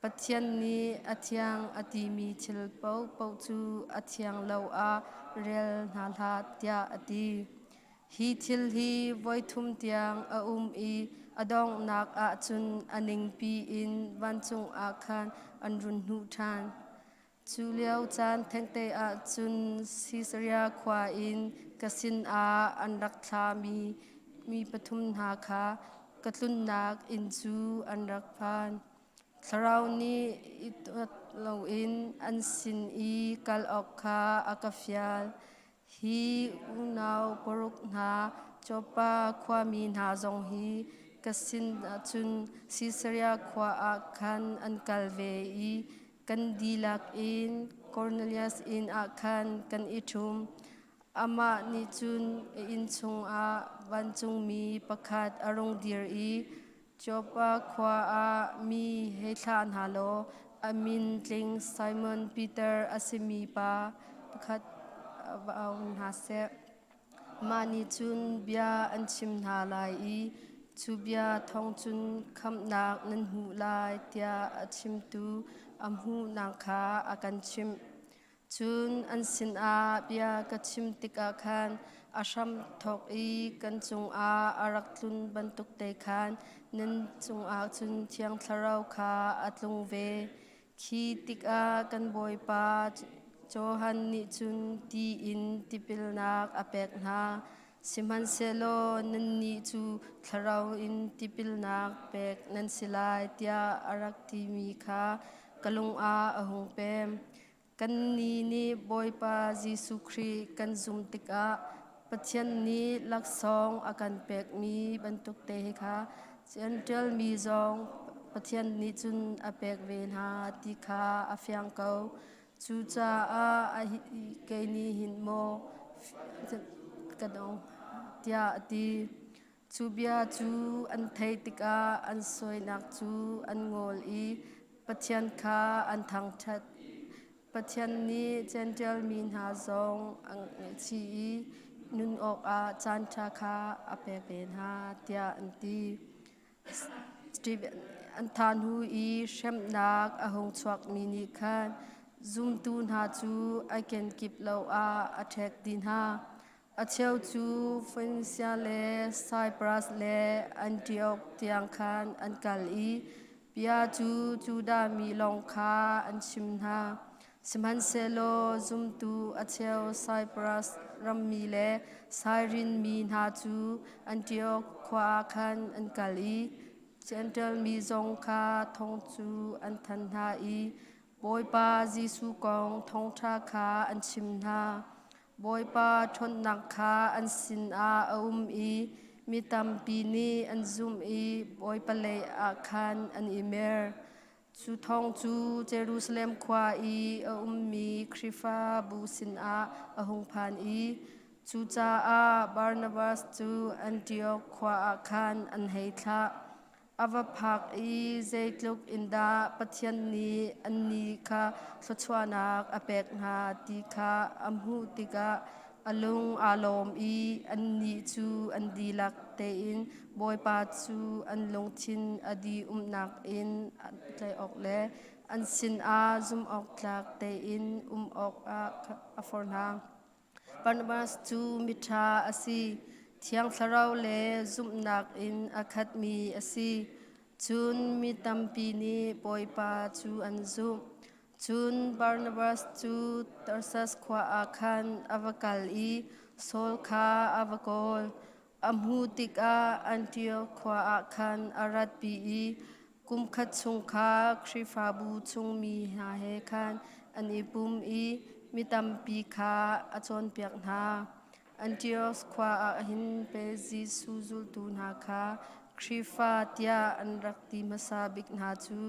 Pathian nih a thiang a timi thil paohpaoh cu a thiang lo ah rel hna hlah, tiah a ti. Hi thil hi voithum tiang a um i a donghnak ah cun a ningpi in vancung ah khan an run hnuh ṭhan. Cu lio caan thengte ah cun Sisaria khua in ka sinah an rak thlami mi pathum hna kha ka tlunnak inn cu an rak phan. Thlarau nih i tuat loin an sin i kal awk kha a ka fial. Hi unau paruk hna Joppa khuami hna zong hi ka sin ahcun Sisaria khua ah khan an kal ve i kan dihlak in Kornelias inn ah khan kan i ṭhum. Amah nih cun a inn chungah vancungmi pakhat a rung dir i Joppa khua ah mi hei thlah hna law a min tling Simon Peter a simi pa pakhat va au hna seh. Mah nih cun bia an chim hna lai i cu bia thawng cun khamhnak nan hmuh lai tiah a chimtu a hmuhnak kha a kan chimh. Cun an sinah bia ka chim tikah khan a hramthawk i kan cungah a rak tlun bantuk te khan nan cungah cun Thiang Thlarau kha a tlung ve. Khi tikah kan Bawipa Johan nih cun ti in tipilnak a pek hna. Sihmanhsehlaw nannih cu Thlarau in tipilnak pek nan si lai tiah a rak timi kha ka lung ah a hung pem. Kannih nih Bawipa Jesuh Khrih kan zumh tikah Pathian nih laksawng a kan pekmi bantuk te hi kha Jentail mi zong Pathian nih cun a pek ve hna ti kha a fiang ko. Cucaah kei nih hin maw ka dong tiah a ti. Cu bia cu an theih tikah an sawinak cu an ngol i Pathian kha an thangṭhat. Pathian nih Jentail mi hna zong a ngaihchih i nun awkah caanṭha kha a pek ve hna, tiah an ti. An thah hnu i hremnak a hung chuakmi nih khan zumtu hna cu a kenkip lo ah a ṭhek dih hna. A cheu cu Foenisia le Saipras le Antiok tiang khan an kal i bia cu Judah mi lawng kha an chim hna. Sihmanhsehlaw zumtu a cheu Saipras rammi le Sairin mi hna cu Antiok khua ah khan an kal i Jentail mi zong kha thong cu an thanh hna i Bawipa Jesuh kong thawngṭha kha an chim hna. Bawipa ṭhawnnak kha an sinah a um i mi tampi nih an zumh i Bawipa lei ah khan an i mer. Cu thawng cu Jerusalem khua i a ummi Khrihfabu sinah a hung phan i. Cucaah Barnabas cu Antiok khua ah khan an hei thlah. A va phak i zeitluk in dah Pathian nih annih kha thluachuahnak a pek hna ti kha a hmuh tikah a lung aa lawm i annih cu an dihlak tein Bawipa cu an lungthin a dih-umnak in tlaih awk le an sinah zumhawktlak tein um awkah a forh hna. Barnabas cu miṭha a si, Thiang Thlarau le zumhnak in a khatmi a si. Cun mi tampi nih Bawipa cu an zumh. Cun Barnabas cu Tarsas khua ah khan a va kal i Saul kha a va kawl. A hmuh tikah Antiok khua ah khan a ratpi i kumkhat chung kha Khrihfabu chungmi hna he khan an i pum i mi tampi kha a cawnpiak hna. Antiok khua ah hin pe Jesuh zultu hna kha Khrihfa tiah an rak ti hmasa bik hna cu.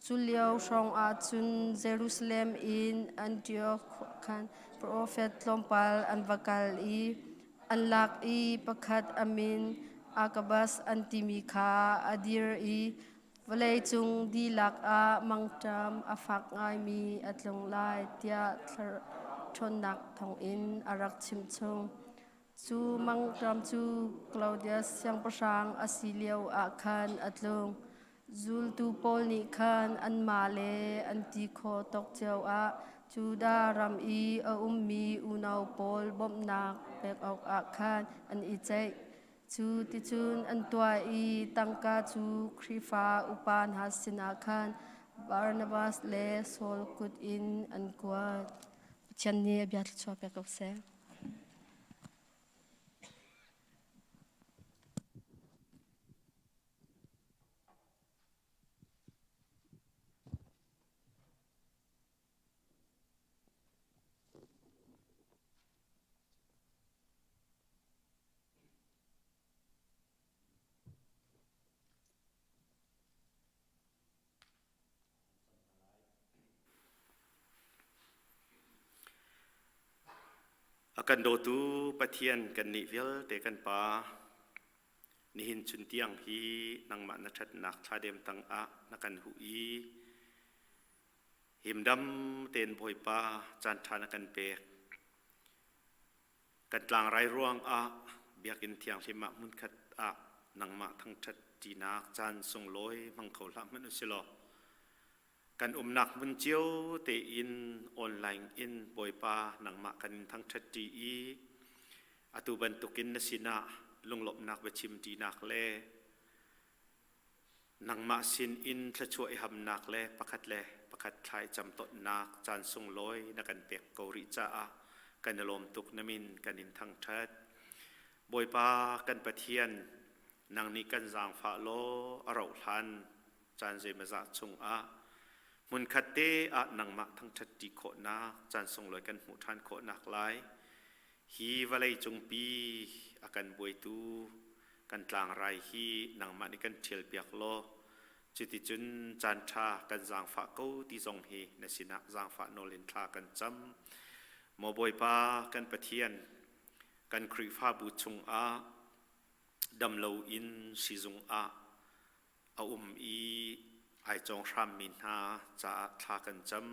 Cu lio hrawng ah cun Jerusalem in Antiok khan profet tlawmpal an va kal i an lak i pakhat a min Agabus an timi kha a dir i vawleicung dihlak ah mangṭam a fak ngaimi a tlung lai tiah ṭhawnnak thawngin a rak chimchung. Cu mangṭam cu Claudius siangpahrang a si lio ah khan a tlung. Zultu pawl nih khan anmah le an ti khawh tawk cio ah Judah ram i a ummi unau pawl bawmhnak pek awkah khan an i ceih. Cu ticun an tuah i tangka cu Khrihfa upa hna sinah khan Barnabas le Saul kut in an kuat. Pathian nih a bia thluachuah pek ko seh. A kan dawtu Pathian kannih vialte kan Pa, nihin chun tiang hi nangmah na ṭhatnak thladem tangah na kan huh i himdam tein Bawipa caanṭha na kan pek. Kan tlangrai ruangah Biakinn thianghlim ah hmunkhat ah nangmah thangṭhat ṭinak caan sunglawi hmang kho hlah hmanh usilaw kan umnak hmun cio tein online in Bawipa nangmah kan in thangṭhat ṭi i atu bantukin na sinah lunglawmhnak biachim ṭinak le Nangmah sin in thluachuah i hamnak le pakhat le pakhat thla i camtawnnak caan sunglawi na kan pek ko rih caah kan i lawm tuk na min kan in thangṭhat. Bawipa kan Pathian, nang nih kan zaangfah law a rauh hlan caan zeimawzah chungah hmunkhat te ah nangmah thangṭhat ṭi khawhnak caan sunglawi kan hmuh ṭhan khawhnak lai hi vawlei cungpi a kan buaitu kan tlangrai hi nangmah nih kan ṭhialpiak law cuticun caan ṭha kan zaangfah ko ti zong hi na sinah zaangfah nawl in thla kan cam. Maw Bawipa kan Pathian, kan Khrihfabu chungah dam loin sizung ah a um i ai cawng hrammi hna caah thla kan cam.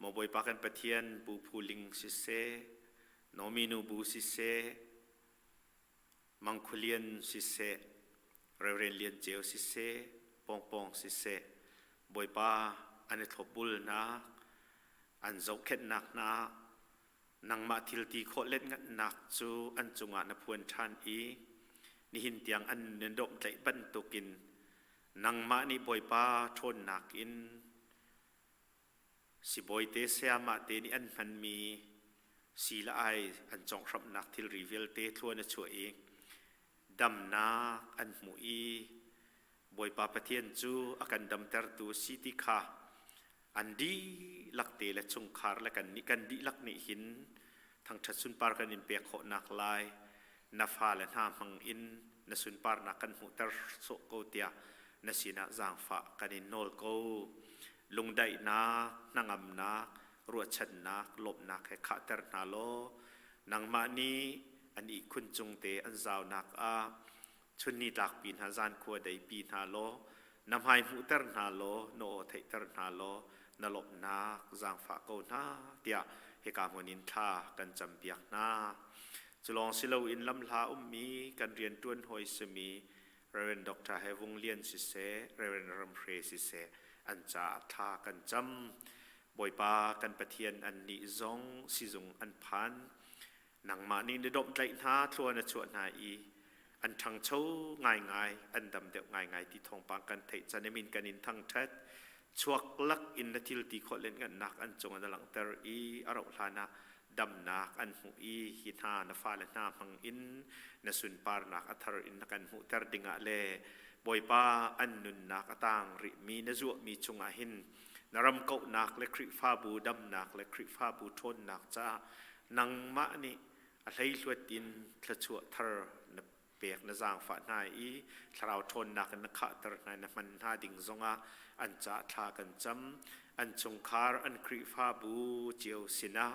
Maw Bawipa kan Pathian, Bu Phu Ling siseh, Nomi nu bu siseh, Mangkhulian siseh, Reverend Lian Ceu siseh, Pawngpawng siseh, Bawipa an i thlopbulnak, an zohkhenhnak hna, nangmah thil ti khawh letngatnak cu an cungah na phuan ṭhan i nihin tiang an nan dawmhtlaih bantukin nangmah nih Bawipa ṭhawnnak in Sibawi te sayamah te nih an hmanmi sii le ai an conghhramhnak thilri vialte thluan a chuah i damnak an hmuh i Bawipa Pathian cu a kan damtertu a si ti kha an dihlak te le chungkhar le kannih kan dihlak nih hin thangṭhat sunpar kan in pek khawhnak lai na fale hna hmang in na sunparnak kan hmuhter sawh ko tiah na sinah zaangfah kan in nawl ko. Lungdaihnak, hnangamnak, ruahchannak, lawmhnak he khahter hna law. Nangmah nih an ihkhun cung te an zaunak ah chun ni tlakpi hna zan khua deipi hna law na hmai hmuhter hna law na aw theihter hna law na lawmhnak zaangfah ko hna tiah hika hmun in thla kan campiak hna. Cu lawng si loin lamhla ummi kan rianṭuan hawi simi Reverend Dr. He Vung Lian siseh, Reverend Ram Hre siseh an caah thla kan cam. Bawipa kan Pathian annih zong sizung an phan. Nangmah nih na dawmhtlaih hna, thlua na chuah hna i an ṭhangcho ngaingai, an dam deuh ngaingai ti thawngpang kan theih can i min kan in thangṭhat. Chuak lak in na thil ti khawh lenhngannak an cungah na langhter i a rauh hlan ah damnak an hmuh i hi hna na fale hna hmang in na sunparnak a thar in na kan hmuhter dingah le Bawipa an nunnak a tang rihmi na zuahmi chungah hin na ram kauhnak le Khrihfabu damnak le Khrihfabu ṭhawnnak caah nangmah nih a hleihluat in thluachuah thar na pek na zaangfah hna i thlarau ṭhawnnak in na khahter hna na hman hna ding zongah an ca thla kan cam. An chungkhar an Khrihfabu cio sinah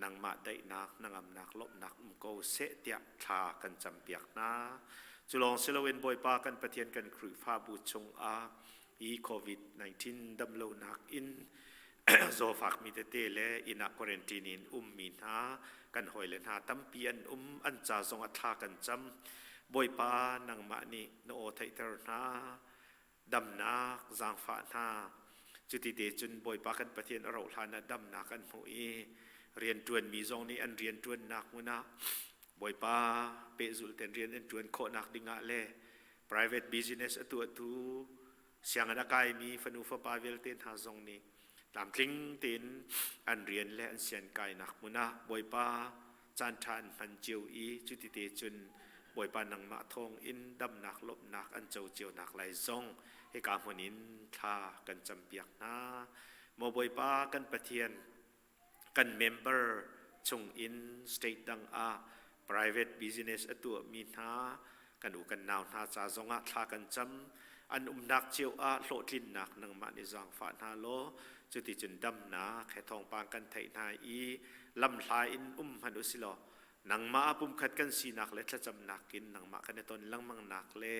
nangmah daihnak hnangamnak lawmhnak um ko seh tiah thla kan campiak hna. Cu lawng si loin Bawipa kan Pathian kan Khrihfabu chungah hi COVID-19 damlonak in zawfakmi tete le inn ah quarantine in ummi hna kan hawile hna tampi an um. An ca zong ah thla kan cam. Bawipa, nangmah nih na aw theihter hna, damnak zaangfah hna. Cuti te cun Bawipa kan Pathian a rauh hlan ah damnak an hmuh i rianṭuanmi zong nih an rianṭuannak hmun ah Bawipa pehzulh ten rian an ṭuan khawhnak dingah le private business a tuahtu sianginn a kaimi fanu fapa vialte hna zong nih tlamtling tein an rian le an sian kainak hmun ah Bawipa caanṭha an hman cio i cutite cun Bawipa nangmah thawng in damnak lawmhnak an co cio nak lai zong hika hmun in thla kan campiak hna. Maw Bawipa kan Pathian, kan member chung in state dang ah private business a tuahmi hna kan u kan nau hna ca zongah thla kan cam. An umnak cio ah hlawhtlinnak nangmah nih zaangfah hna law cuticun damnak he thawngpang kan theih hna i lamhla in um hmanh u silaw nangmah ah pumkhat kan sinak le thlacamnak in nangmah kan i ton lengmang nak le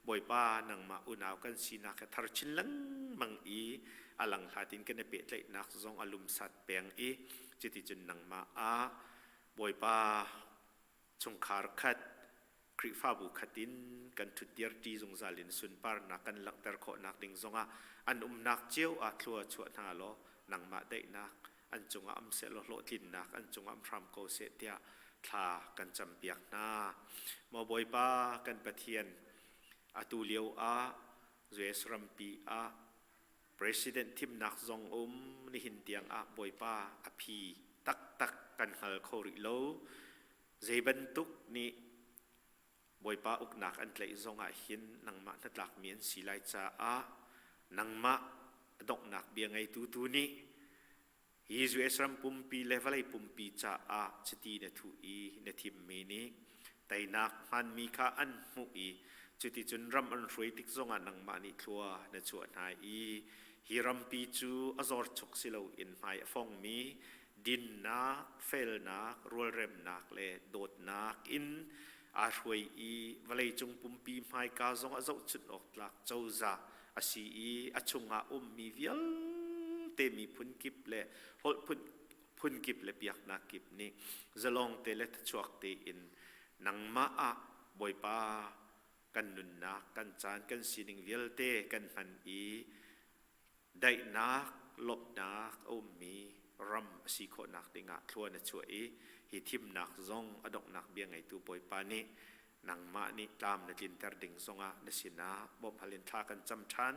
Bawipa nangmah unau kan sinak he thar chin lengmang i a langhlat in kan i pehtlaihnak zong a lumsat peng i cuticun nangmah ah Bawipa chungkhar khat Khrihfabu khat in kan ṭhutdir ṭi zungzal in sunparnak kan langhter khawhnak ding zongah an umnak cio ah thlua chuah hna law nangmah daihnak an cungah um seh law hlawhtlinnak an cungah um hram ko seh tiah thla kan campiak hna. Maw Bawipa kan Pathian, atu lio ah US rampi ah President thimnak zong um nihin tiang ah Bawipa a phi taktak kan hngal kho rih lo. Zei bantuk nih Bawipa uknak an tlaih zongah hin nangmah hnatlakmi an si lai caah nangmah a donghnak bia ngeitu tu nih hi US ram pumpi le vawlei pumpi caah chiti na thuh i na thimmi nih teinak hmanmi kha an hmuh i cuticun ram an hruai tik zongah nangmah nih thlua na chuah hna i hi rampi cu a zorchuk si loin hmai a fongmi dinnak, felnak, rualremnak le dawtnak in aa hruai i vawleicung pumpi hmaika zong a zohchunh awk tlak cozah a si i a chungah ummi vialte miphun kip le holh phun kip le biaknak kip nih zalong te le thachuak tein nangmah ah Bawipa kan nunnak, kan caan, kan sining vialte kan hman i daihnak, lawmhnak a ummi ram a si khawhnak dingah thlua na chuah i hi thimnak zong a donghnak bia ngeitu Bawipa nih nangmah nih tlam na tlinter ding zongah na sinah bawmhhal in thla kan cam ṭhan.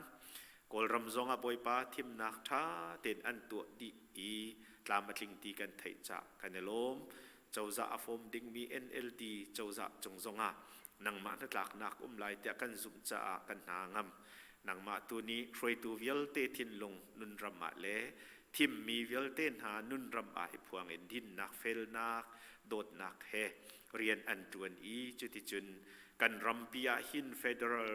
Kawlram zongah Bawipa thimnak ṭha tein an tuah dih i tlam a tling ti kan theih cah kan i lawm. Cozah a fawm dingmi NLD cozah cung zongah nangmah hnatlaknak um lai tiah kan zumh caah kan hna ngam. Nangmah tu nih hruaitu vialte thinlung nunram ah le thimmi vialte hna nunram ah i phuang in dinnak, felnak, dawtnak he rian an ṭuan i cuticun kan rampi ah hin federal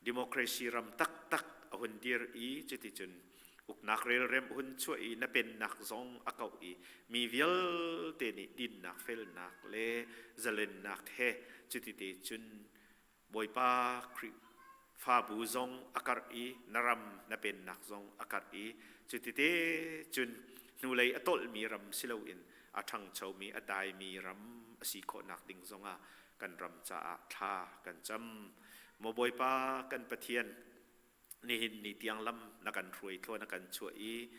democracy ram taktak a hun dir i cuticun Uknak relrem hun chuah i na pennak zong a kauh i mi vialte nih dinnak felnak le zalennak he cutite cun Bawipa Khrihfabu zong a karh i na ram na pennak zong a karh i cutite cun hnulei a tolhmi ram si loin a ṭhangchomi a daimi ram a si khawhnak ding zongah kan ram caah thla kan cam. Maw Bawipa kan Pathian, nihin ni tiang lam na kan hruai thlua na kan chuah i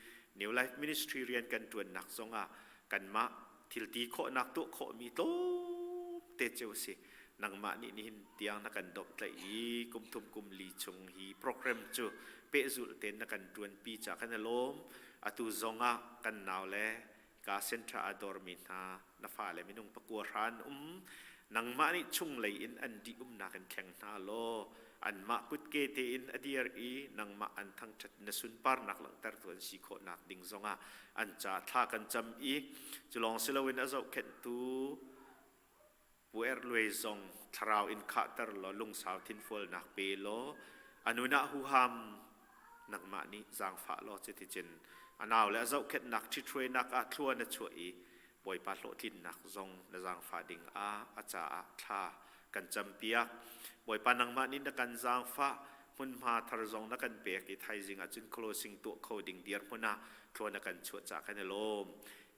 New Life Ministry rian kan ṭuannak zongah kanmah thil ti khawhnak tuah khawhmi tlawmte cio a si. Nangmah nih nihin tiang na kan domhtlaih i kum thum kum li chung hi program cu pehzulh tein na kan ṭuanpi ca kan i lawm. Atu zongah kan nau le ka center a dormi hna na fale minung pakua hra an um nangmah nih chunglei in an dih umnak in thleng hna law anmah kutke tein a dir i nangmah an thangṭhat na sunparnak langhtertu an si khawhnak ding zongah an ca thla kan cam i cu lawng si loin a zohkhenhtu Pu Er Luai zong thlarau in khahter law lungsau thinfualnak pe law a nun ah huham nangmah nih zaangfah law cuticun a nau le a zohkhenhnak ṭhithruainak ah thlua na chuah i Bawipa hlawhtlinnak zong na zaangfah ding ah a caah thla kan campiak. Bawipa nangmah nih na kan zaangfah hmunhma thar zong na kan pek i thaizing ah cun closing tuah kho ding dirhmun ah thlua na kan chuah caah kan i lawm.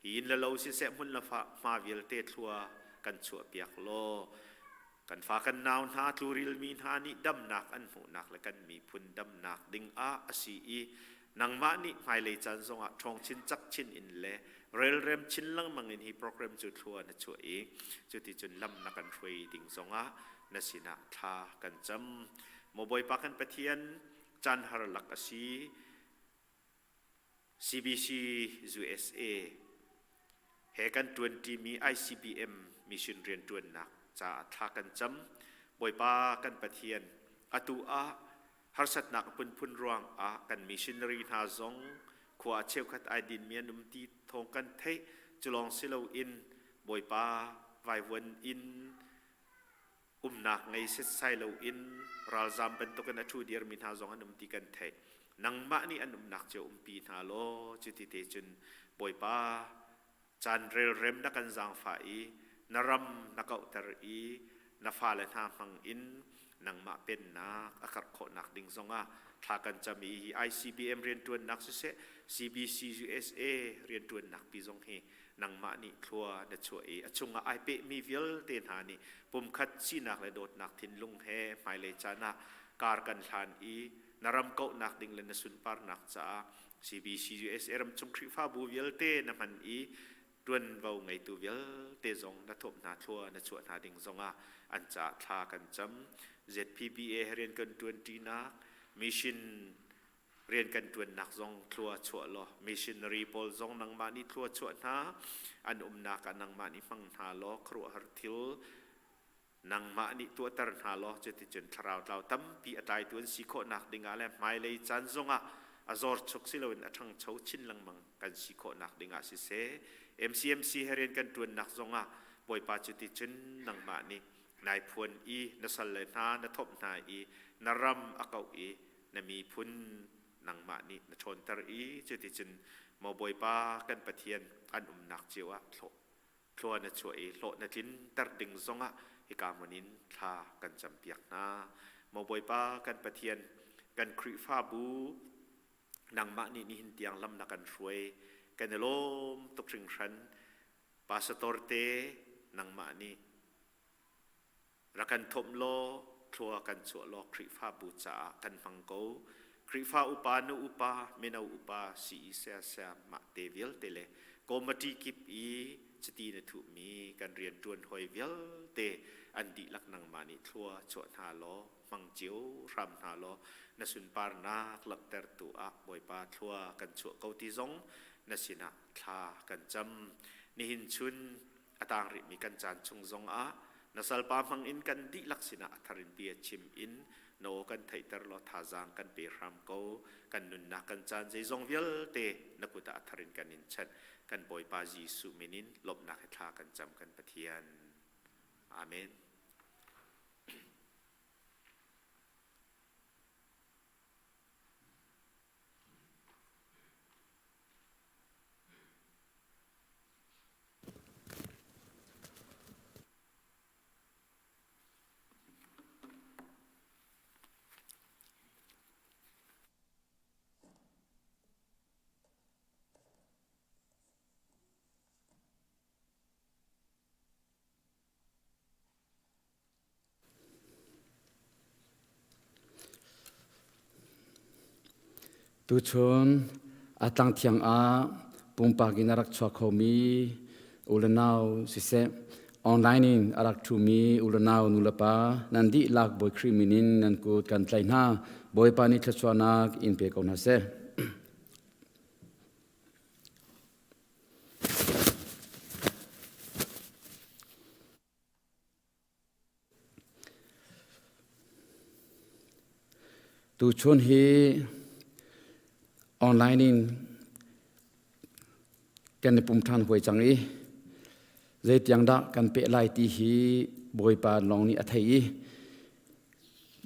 Hi inn le lo siseh hmun le hma vialte thlua kan chuahpiak law kan fa kan nau hna tlurilmi hna nih damnak an hmuhnak le kan miphun damnak ding ah a si i nangmah nih hmailei caan zongah ṭhawng chin cak chin in le relrem chin lengmang in hi program cu thlua na chuah i cuticun lam na kan hruai ding zongah na sinah thla kan cam. Maw Bawipa kan Pathian caan har lak a si CBC USA he kan ṭuanṭimi ICBM mission rianṭuannak caah thla kan cam. Bawipa kan Pathian, atu ah harsatnak a phunphun ruang ah kan missionary hna zong khua cheukhat ai dinmi an um ti thawng kan theih. Cu lawng si loin Bawipa vaivuan in umnak ngei setsai loin ralzam bantukin a ṭhu dirmi hna zong an um ti kan theih. Nangmah nih an umnak cio umpi hna law cuti te cun Bawipa caan relrem na kan zaangfah i na ram na kauhter i na fale hna hmang in nangmah pennak a karh khawhnak ding zongah thla kan cam i hi ICBM rianṭuannak siseh CBC USA rianṭuannak pi zong hi nangmah nih thlua na chuah i a chungah ai pehmi vialte hna nih pumkhat sinak le dawtnak thinlung he hmailei caan ah kar kan hlan i na ram kauhnak ding le na sunparnak caah CBC USA ramchung Khrihfabu vialte na hman i ṭuanvo ngeitu vialte zong na thawp hna thlua na chuah hna ding zongah an caah thla kan cam. ZPBA he rian kan ṭuanṭinak mission rian kan ṭuannak zong thlua chuah law missionary pawl zong nangmah nih thlua chuah hna an umnak ah nangmah nih hmang hna law khuaruahhar thil nangmah nih tuahter hna law cuticun thlarau tlau tampi a tlaitu an si khawhnak dingah le hmailei caan zongah a zorchuk si loin a ṭhangcho chin lengmang kan si khawhnak dingah siseh MCMC he rian kan ṭuannak zongah Bawipa cuticun nangmah nih nai phuan i na sal le hna na thawp hna i na ram a kauh i na miphun nangmah nih na ṭhawnter i cuticun maw Bawipa kan Pathian an umnak cio ah thlua na chuah i hlawh na tlinter ding zongah hika hmun in thla kan campiak hna. Maw Bawipa kan Pathian kan Khrihfabu nangmah nih nihin tiang lam na kan hruai kan i lawm tuk hringhran pastor te nangmah nih Rak kan thawmh law thlua kan chuah law Khrihfabu caah kan hmang ko. Khrihfa upa, nu upa, mino upa, CE saya mah te vialte le committee kip i chiti na thuhmi kan rianṭuan hawi vialte an dihlak nangmah nih thlua chuah hna law hmang cio hram hna law na sunparnak langhtertu ah Bawipa thlua kan chuah ko ti zong na sinah thla kan cam. Nihin chun a tang rihmi kan caan chung zongah na salpa hmang in kan dihlak sinah a thar in bia chim in na aw kan theihter law thazaang kan pe hram ko kan nunnak kan caan zeizong vialte na kut ah a thar in kan in chanh kan Bawipa Jesuh min in lawmhnak he thla kan cam kan Pathian amen. Tuchun a tlangthiang ah pumpak in a rak chuak khomi u le nau siseh, online in a rak ṭhumi u le nau nulepa nan dihlak Bawi Khrih min in nan kut kan tlaih hna. Bawipa nih thluachuahnak in pe ko hna seh. Tuchun hi online in kan i pum ṭhan huai cang i zeitiang dah kan peh lai ti hi Bawipa lawng nih a thei i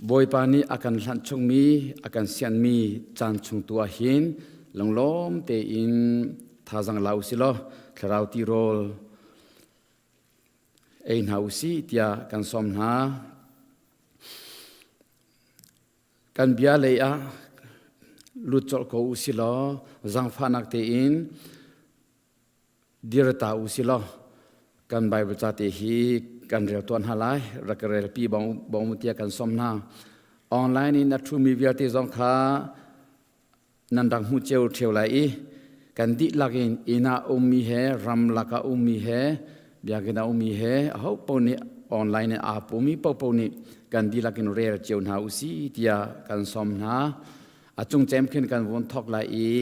Bawipa nih a kan hlanh chungmi a kan sianmi caan chung tu ah hin lunglawm tein thazaang la usih law thlarau tirawl ei hna usih tiah kan sawm hna. Kan bia lei ah lut colh ko usih law zaangfahnak tein dir ta usih law kan Bible ca te hi kan rel tuan hna lai rak rel pi bong bong tiah kan sawm hna. Online in a ṭhumi vialte zong kha nan rak hmuh cio ṭheo lai i kan dihlak in inn ah ummi he ramlak ah ummi he biakinn ah ummi he aho paoh nih online in aa pumi paohpaoh nih kan dihlak in rel cio hna usih tiah kan sawm hna. A cung cem khin kan vun thawk lai i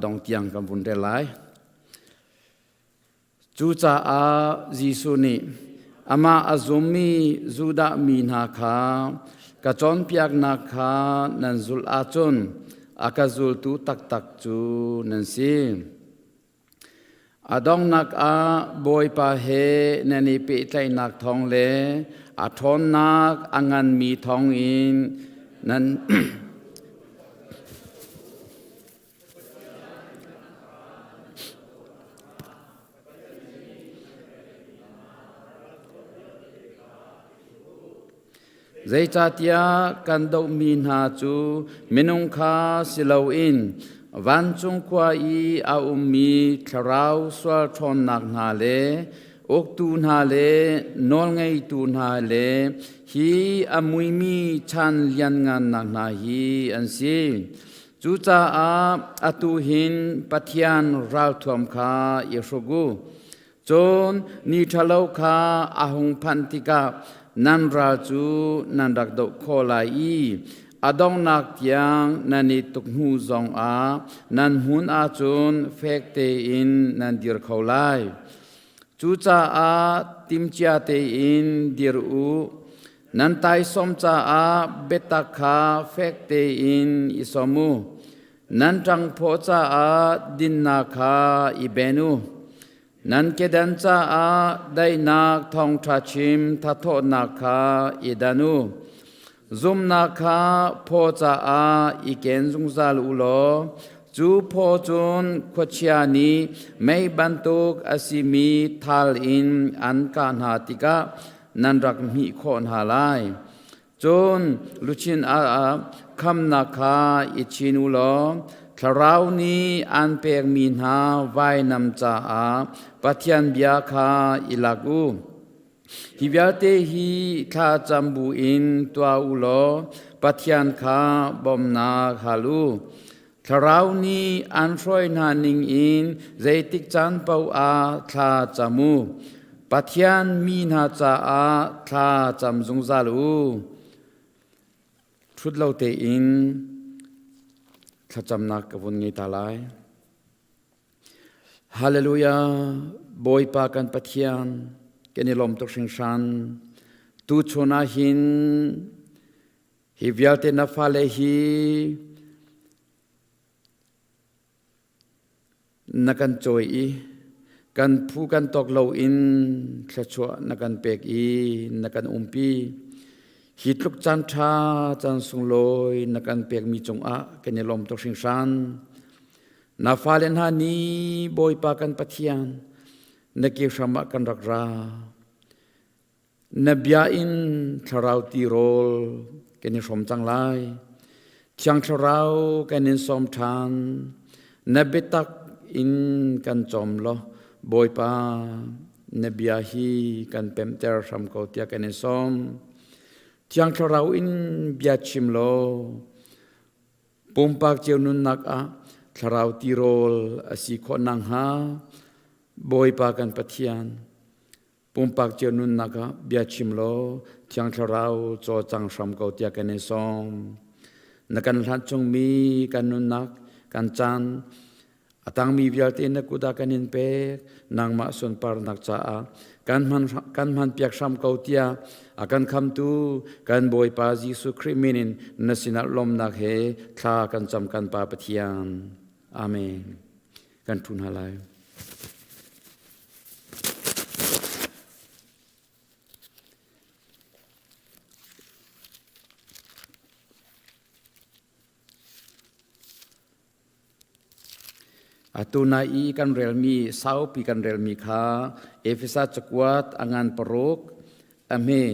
dong tiang kan vun rel lai. Cucaah Jesuh nih amah a zummi Judah mi hna kha ka cawnpiaknak kha nan zulh ahcun a ka zultu taktak cu nan si. A donghnak ah Bawipa he nan i pehtlaihnak thawng le a ṭhawnnak a nganmi thawngin nan Zeicahtiah kan dohmi hna cu minung kha si loin vancung khua i a ummi thlarau sual ṭhawnnak hna le uktu hna le nawlngeitu hna le hi a muimi chan lianngannak hna hi an si. Cucaah atu hin Pathian ralthuam kha i hruk u. Cun ni ṭhalo kha a hung phanh tikah nan ral cu nan rak doh khawh lai i a donghnak tiang nan i tuk hnu zongah nan hmun ahcun fek tein nan dir kho lai. Cucaah timhcia tein dir u. Nan taisawm caah biatak kha fek tein i sawm u. Nan ṭangphaw caah dinnak kha i ben u. Nan kedan caah daihnak thawngṭha chim thathawhnak kha i dan u. Zumhnak kha phaw caah i ken zungzal u law cu phaw cun khuachia nih mei bantuk a simi thal in an kah hna tikah nan rak hmih khawh hna lai. Cun luchin ah khamnak kha i chin u law thlarau nih aan pekmi hna vainam caah Pathian bia kha i lak u. Hi vialte hi thlacam buin tuah u law Pathian kha bawmhnak hal u. Thlarau nih an hruai hna ningin zeitik caan paoh ah thla cam u. Pathian mi hna caah thla cam zungzal u. Ṭhut lo tein thlacamnak ka vun ngei ta lai. Hallelujah! Bawipa kan Pathian, kan i lawm tuk hringhran. Tuchun ah hin hi vialte na fale hi na kan cawi i kan phu kan tawk loin thluachuah na kan pek i na kan umpi. Hi tluk caan ṭha caan sunglawi na kan pekmi cungah kan i lawm tuk hringhran. Na fale hna nih Bawipa kan Pathian na ke hram ah kan rak ra. Na bia in thlarau tirawl kan i hrawm cang lai. Thiang Thlarau kan in sawm ṭhan. Na biatak in kan cawm law Bawipa na bia hi kan pemhter hram ko tiah kan in sawm. Thiang Thlarau in bia chim law. Pumpak cio nunnak ah thlarau tirawl a si khawh nakhnga Bawipa kan Pathian pumpak cio nunnak ah bia chim law Thiang Thlarau cawlcang hram ko tiah kan in sawm. Na kan hlan chungmi kan nunnak, kan caan, a tangmi vialte na kut ah kan in pek, nangmah sunparnak caah kan hman kan hmanpiak hram ko tiah a kan khamtu kan Bawipa Jesuh Khrih min in na sinah lawmnak he thla kan cam kan Pa Pathian. Amen. Kan ṭhu hna lai. Atu nai i kan relmi saupi kan relmi kha Efesa cakuat a ngan paruk a hme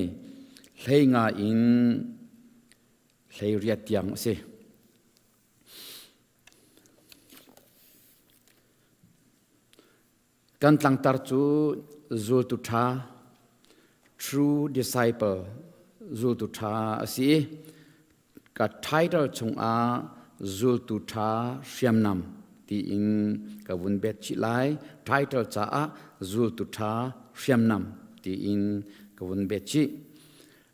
15 in 18 tiang a si. Kan tlangtar cu zultu ṭha, true disciple, zultu ṭha a si i ka title chungah zultu ṭha hriamnam tiin ka vun bet chih lai. Title caah zultu ṭha hriamnam tiin ka vun bet chih.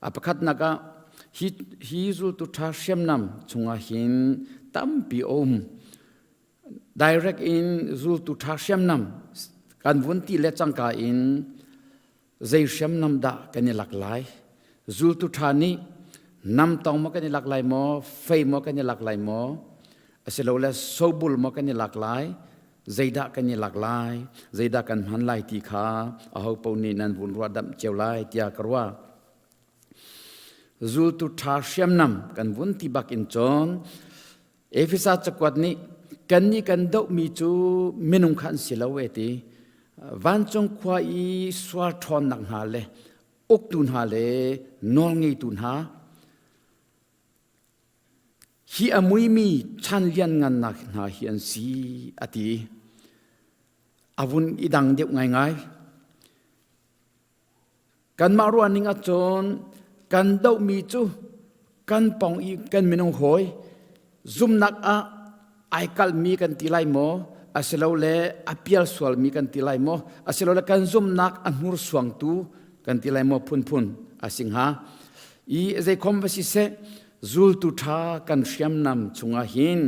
A pakhatnak ah hi, hi zultu ṭha hriamnam chungah hin tampi a um. Direct in zultu ṭha hriamnam kan vun ti le cangka in zei hriamnam dah kan i lak lai? Zultu ṭha nih namtong maw kan i lak lai maw, fei maw kan i lak lai maw, asilole sobul maw kan i lak lai, zeidah kan i lak lai, zeidah kan hman lai ti kha aho paoh nih nan vun ruah damh cio lai tiah ka ruah. Zultu ṭha hriamnam kan vun ti bak in cun Efesa cakuat nih kannih kan dohmi cu minung kha an si lo e ti vancung khua i sual ṭhawnnak hna le uktu hna le nawlngeitu hna hi a muimi chan lianngannak hna hi an si a ti. A vun i dang deuh ngaingai. Kanmah ruahning ahcun kan dohmi cu kan pong i kan minung hawi zumnak ah ai kalhmi kan ti lai maw asilole a pial sualmi kan ti lai maw asilole kan zumnak a hnursuangtu kan ti lai maw phunphun a si hnga i zeikhom va si seh Zultu ṭha kan hriamnam chungah hin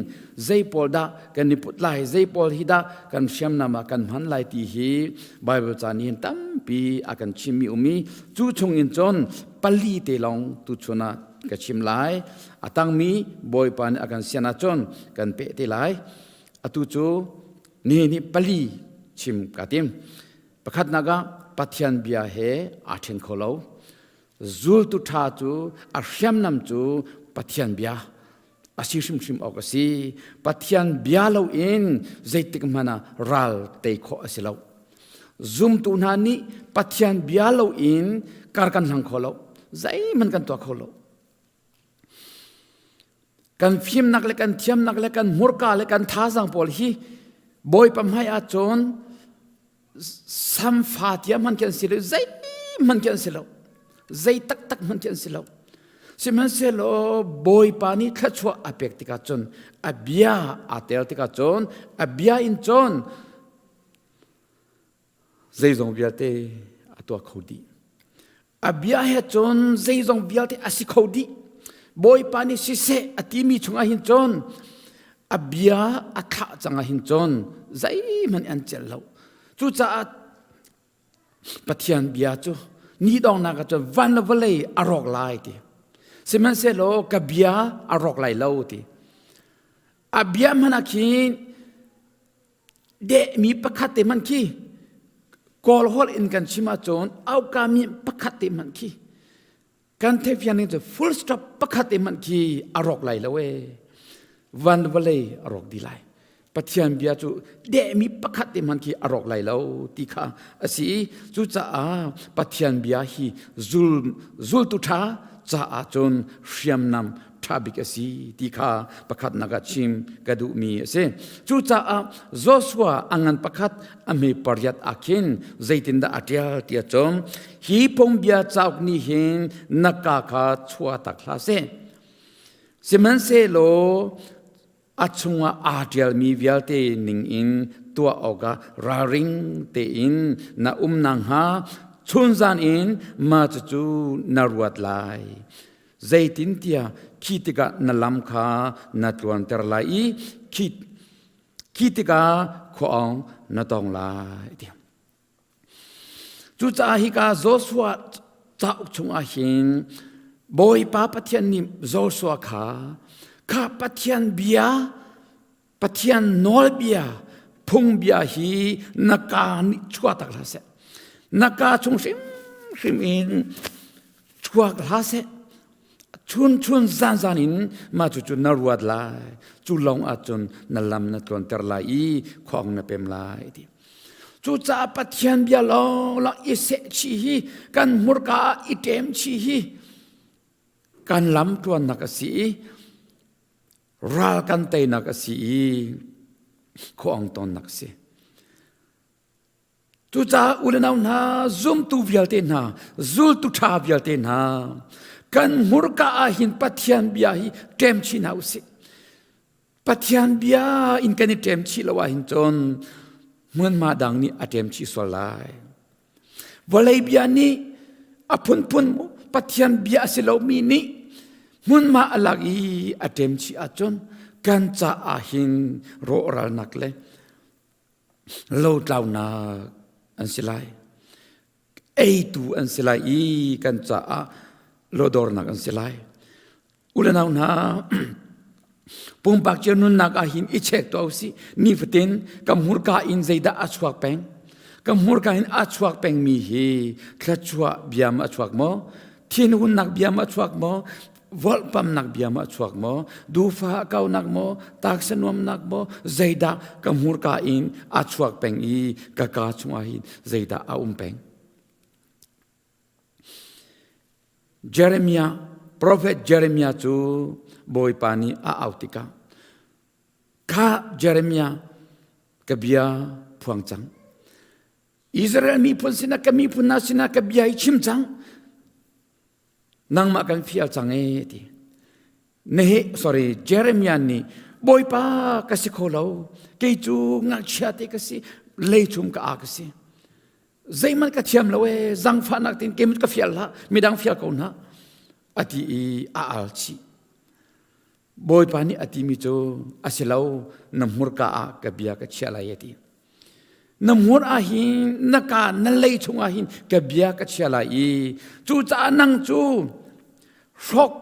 zei pawl dah kan i put lai, zei pawl hi dah kan hriamnam ah kan hman lai ti hi Baibal ca nih hin tampi a kan chimmi um i cu chung in cun pali te lawng tuchun ah ka chim lai. A tangmi Bawipa nih a kan sian ahcun kan peh te lai. Atu cu nihin hi pali chim ka tim. Pakhatnak ah Pathian bia he aa ṭhen kho lo. Zultu ṭha cu a hriamnam cu Pathian bia a si hrimhrim awk a si. Pathian bia loin zeitik hmanh ah ral tei khawh a si lo. Zumtu hna nih Pathian bia loin kar kan hlang kho lo. Zeihmanh kan tuah kho lo. Kan fimnak le kan thiamnak le kan hmurka le kan thazaang pawl hi Bawipa hmai ah cun samfa tia hman khi an si lo zeihmanh khi an si lo zei taktak hmanh khi an si lo sihmanhsehlaw Bawipa nih thluachuah a pek tikah cun a bia aa tel tikah cun a bia in cun zeizong vialte a tuah kho dih A bia he cun zeizong vialte a si kho dih. Bawipa nih siseh a timi chungah hin cun a bia a thlah cang ah hin cun zeihmanh an celh lo. Cucaah Pathian bia cu ni dongnak ah cun van le vawlei a rawk lai ti. Sihmanhsehlaw ka bia a rawk lai lo ti. A bia hmanh ah khin Dehmi pakhat te hmanh khi Kawl holh in kan chim ahcun aukami pakhat te hmanh khi kan theihfian ning cu full stop pakhat te hmanh khi a rawk lai lo ee. Van vawlei a rawk dih lai. Pathian bia cu dehmi pakhat te hmanh khi a rawk lai lo ti kha a si i cucaah Pathian bia hi zul zultu ṭha caah cun hriamnam ṭha bik a si ti kha pakhatnak ah chim ka duhmi a si. Cucaah Joshua a ngan pakhat a hme pariat ah khin zeitindah a ṭial ti ahcun hi phungbia cauk nih hin na ka kha chuah tak hlah seh. Sihmanhsehlaw A chungah aa ṭialmi vialte ningin tuah awkah ralring tein na um nakhnga chunzan in mah cucu na ruat lai. Zeitintiah khi tikah na lam kha na tluanter lai i khi, khi tikah khua-awng na tong lai. Cucaah hika Joshua cauk chungah hin Bawipa Pathian nih Joshua kha kha Pathian bia Pathian nawlbia phungbia hi na kaa nih chuah tak hlah seh. Na kaa chung hrimhrim in chuak hlah seh. Chun chun zan zan in mah cucu na ruat lai. Cu lawng ahcun na lam na tluanter lai i khuang na pem lai ti. Cucaah Pathian bia lawnglawng i seh chih hi kan hmurka ah i ṭem chih hi kan lam tluannak a si i ral kan teinak a si i khuang tonnak a si. Cucaah u le nau hna, zumtu vialte hna, zultu ṭha vialte hna, kan hmurka ah hin Pathian bia hi ṭem chin hna usih. Pathian bia in kan i ṭem chih lo ahhin cun hmunhma dang nih a ṭem chih sual lai. Vawlei bia nih a phunphun Pathian bia a si lomi nih hmunhma a lak i a ṭem chih ahcun kan caah hin rawhralnak le lotlaunak an si lai eitu an si lai i kan caah lodornak an si lai u le nau hna pumpak cio nunnak ah hin i check tuah usih nifatin ka hmurka in zeidah a chuak peng ka hmurka in a chuak pengmi hi thluachuah bia ma a chuak maw thinhunnak bia ma a chuak maw volhpamnak bia maw a chuak maw dufa a kaunak maw taksa nuamnak maw zeidah ka hmurka in a chuak peng i ka ka chungah hin zeidah a um peng Jeremiah prophet Jeremiah cu Bawipa nih a au tikah kha Jeremiah ka bia phuang cang Israel miphun sinah ka miphun hna sinah ka bia hi chim cang Nangmah kan fial cang e ti. Nehe sorry Jeremiah nih Bawipa ka si kho lo kei cu ngakchia te ka si leichum ka a ka si zeihmanh ka thiam lo e zangfahnak tin keimah ka fial hlah midang fial ko hna ati i a al chih Bawipa nih a timi cu a si lo na hmurka ah ka bia ka chiah lai a ti. Na hmur ah hin na ka na lei chungah hin ka bia ka chia lai i cucaah nang cu hrawk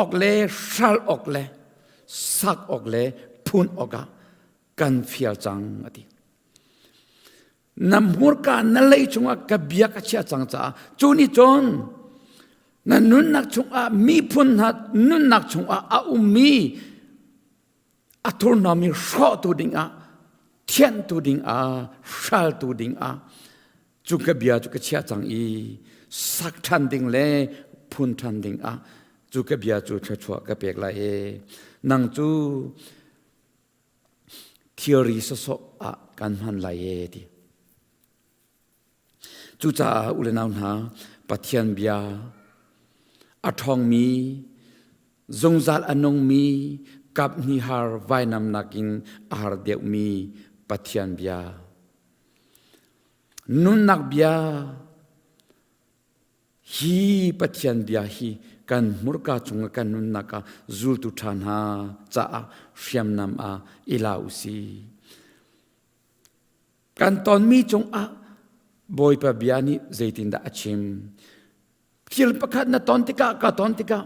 awk le hral awk le sak awk le phun awkah kan fial cang a ti. Na hmurka na lei chungah ka bia ka chiah cang caah cu nih cun na nunnak chungah miphun hna nunnak chungah a ummi a thurhnawmmi hrawhtu dingah thianhtu dingah hraltu dingah cu ka bia cu ka chiah cang i sak ṭhan ding le phun ṭhan dingah cu ka bia cu thluachuah ka pek lai e nang cu Theory sawsawh ah kan hman lai e ti. Cucaah u le nau hna, Pathian bia a ṭhawngmi, zungzal a nungmi, kap hnih har vainam nakin a har deuhmi Pathian bia. Nunnak bia Hi Pathian bia hi kan hmurka cungah kan nunnak ah zultu ṭha hna caah hriamnam ah i la u si. Kan tonmi cungah Bawipa bia nih zeitindah a chim? Thil pakhat na ton tikah ka ton tikah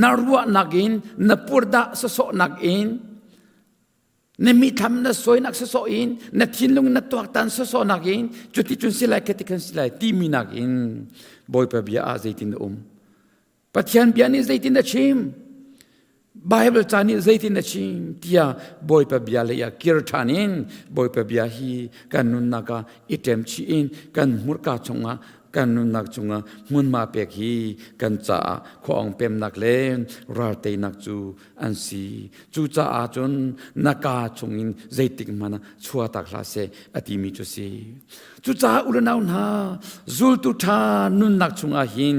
na ruahnak in na purdah sawsawhnak in na mithlam na sawinak sawsawh in na thinlung na tuaktan sawsawhnak in cuti cun si lai khati khan si lai timi nak in Bawipa bia ah zeitin a um Pathian bia nih zeitin a chim Bible ca nih zeitin a chim tiah Bawipa bia lei ah kir ṭhan in Bawipa bia hi kan nunnak ah i ṭem chih in kan hmurka chungah kan nunnak chungah hmunhma pek hi kan caah khuaawng pemnak le ralteinak cu an si. Cucaah cun na kaa chungin zeitik hmanh ah chuahtak hlah seh a timi cu si. Cucaah u le nau hna, zultu ṭha nunnak chungah hin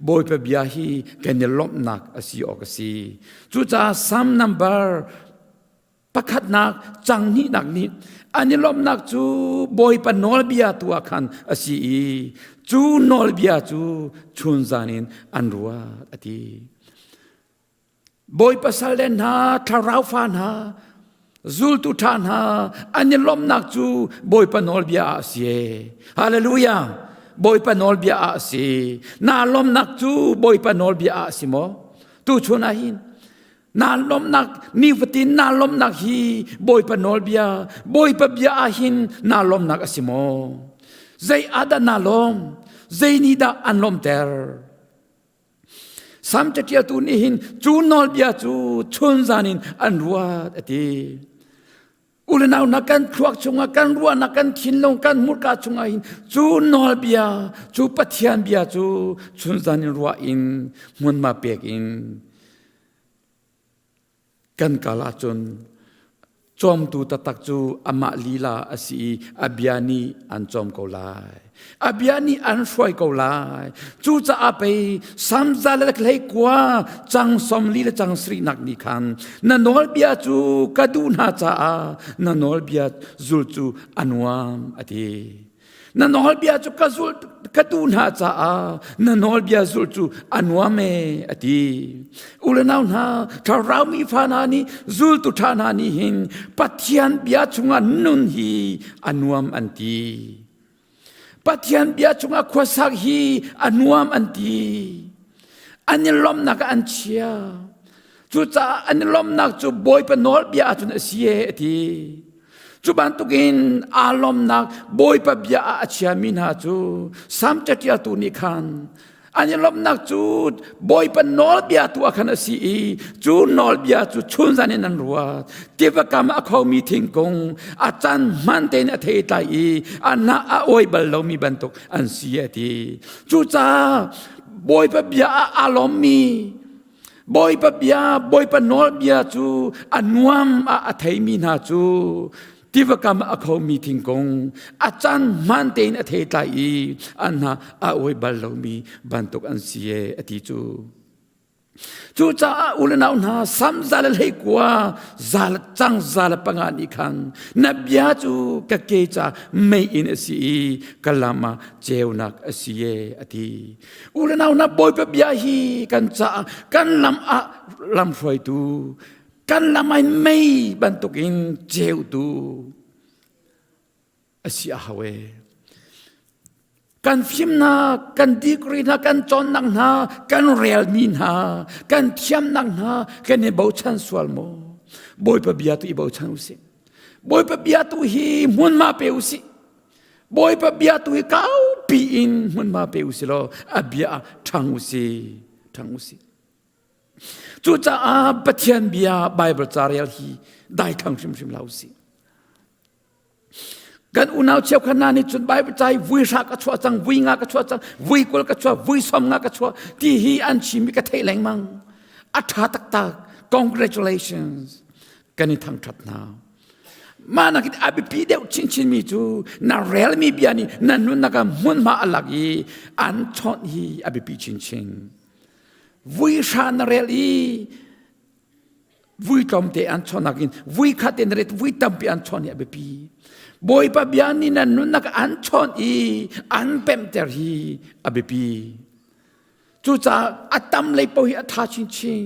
Bawipa bia hi kan i lawmhnak a si awk a si. Cucaah Psalm number Pakhatnak cang hnihnak nih an i lawmhnak cu Bawipa nawlbia tu ah khan a si i cu nawlbia cu chunzan in an ruat a ti. Bawipa sal le hna, thlarau fa hna, zultu ṭha hna an i lawmhnak cu Bawipa nawlbia ah a si. Hallelujah! Bawipa nawlbia ah a si. Naa lawmhnak cu Bawipa nawlbia ah a si maw? Tuchun ah hin naa lawmhnak nifatin naa lawmhnak hi Bawipa nawlbia, Bawipa bia ah hin naa lawmhnak a si maw? Zei ah dah naa lawm? Zei nih dah an lawmhter? Sam caṭialtu nih hin cu nawlbia cu chunzan in an ruat a ti. U le nau na kan thluak chungah kan ruahnak kan thinlung kan hmurka chungah hin cu nawlbia cu Pathian bia cu chunzan in ruah in hmunhma pek in Kan kal ahcun cawmtu taktak cu amah lila a si i a bia nih an cawm ko lai. A bia nih an hruai ko lai. Cucaah pei samza le hlei kua cang som li le cang sarihnak nih khan na nawlbia cu ka duh hna caah na nawlbia zul cu a nuam a ti. Na nawlbia cu ka zul ka duh hna caah na nawlbia zulh cu a nuam e a ti. U le nau hna thlarau mi fa hna nih zultu ṭha hna nih hin Pathian bia chungah nun hi a nuam an ti. Pathian bia chungah khuasak hi a nuam an ti. An i lawmhnak ah an chia. Cucaah an i lawmhnak cu Bawipa nawlbia ahcun a si e a ti. Cu bantukin aa lawmnak Bawipa bia ah a chiami hna cu Sam caṭialtu nih khan an i lawmhnak cu Bawipa nawlbia tu ah khan a si i cu nawlbia cu chunzan in an ruat. Tiva kam a khomi thingkung a can hman tein a thei tlai i a hnah a awi bal lomi bantuk an si a ti. Cucaah Bawipa bia ah aa lawmmi Bawipa bia, Bawipa nawlbia cu a nuam ah a theimi hna cu tiva kam ah a khomi thingkung a caan hmaan tein a thei tlai i an hna a awi bal lomi bantuk an si e a ti cu. Cucaah u le nau hna sam za le hlei kua za le cang za le panga nih khan na bia cu ka ke ca mei in a si i ka lam ah ceunak a si e a ti. U le nau na Bawipa bia hi kan caah kan lam ah lamhruaitu kan lam ah mei bantukin ceutu a si a hau e. Kan fimnak, kan degree hna, kan cawnnak hna, kan relmi hna, kan thiamnak hna kan i bochan sual maw? Bawipa bia tu i bochan usih. Bawipa bia tu hi hmunhma pe usih. Bawipa bia tu hi kaupi in hmunhma pe u si law a bia ah ṭhang u si, ṭhang u si. Cucaah Pathian bia Bible ca rel hi daithlang hrimhrim hlah u sih. Kan unau cheukhat hna nih cun Bible ca hi vui hra ka chuah cang, vui nga ka chuah cang, vui kul ka chuah, vui som nga ka chuah ti hi an chim i ka theih lengmang. A ṭha taktak. Congratulations. Kan i thangṭhat hna. Mah nakin a biapi deuh chinchinmi cu na relmi bia nih na nunnak ah hmunhma a lak i an chawnh hi a biapi chinchin. Vui hra na rel i vui tlawmte an chawnh in vui khat in ret vui tampi an chawnh hi a biapi. Bawipa bia nih na nunnak an chawnh i an pemhter hi a biapi. Cucaah a tam lei paoh hi a ṭha chinchin.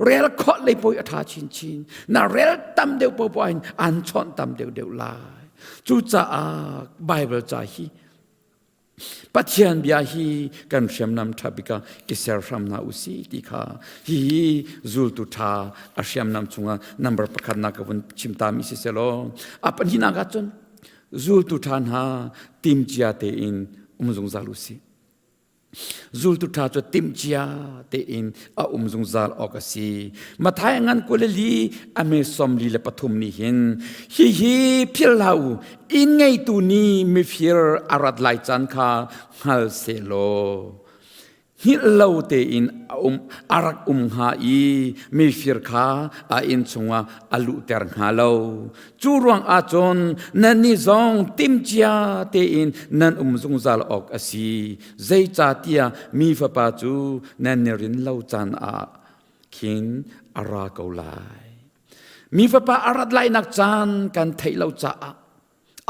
Rel khawh lei paoh hi a ṭha chinchin. Na rel tam deuh paohpaoh hin an chawnh tam deuhdeuh lai. Cucaah Bible ca hi Pathian bia hi kan hriamnam ṭha bik ah i ser hram hna u si ti kha hihi zultu ṭha a hriamnam chungah number pakhatnak ka vun chim ta mi si selaw a pahnihnak ah cun zultu ṭha hna timcia tein um zungzal u sih. Zultu ṭha cu timhcia tein a um zungzal awk a si. Matthai ngan 22 a me 43 nih hin hihi philh hlah u inn ngeitu nih mifir a rat lai caan kha hngal sehlaw hngilh lo tein a um a rak um hnga i mifir kha a inn chungah a luhter hnga lo. Cu ruang ahcun nannih zong timhcia tein nan um zungzal awk a si. Zeicahtiah mi fapa cu nan i rin lo caan ah khin a ra ko lai. Mi fapa a rat lainak caan kan theih lo caah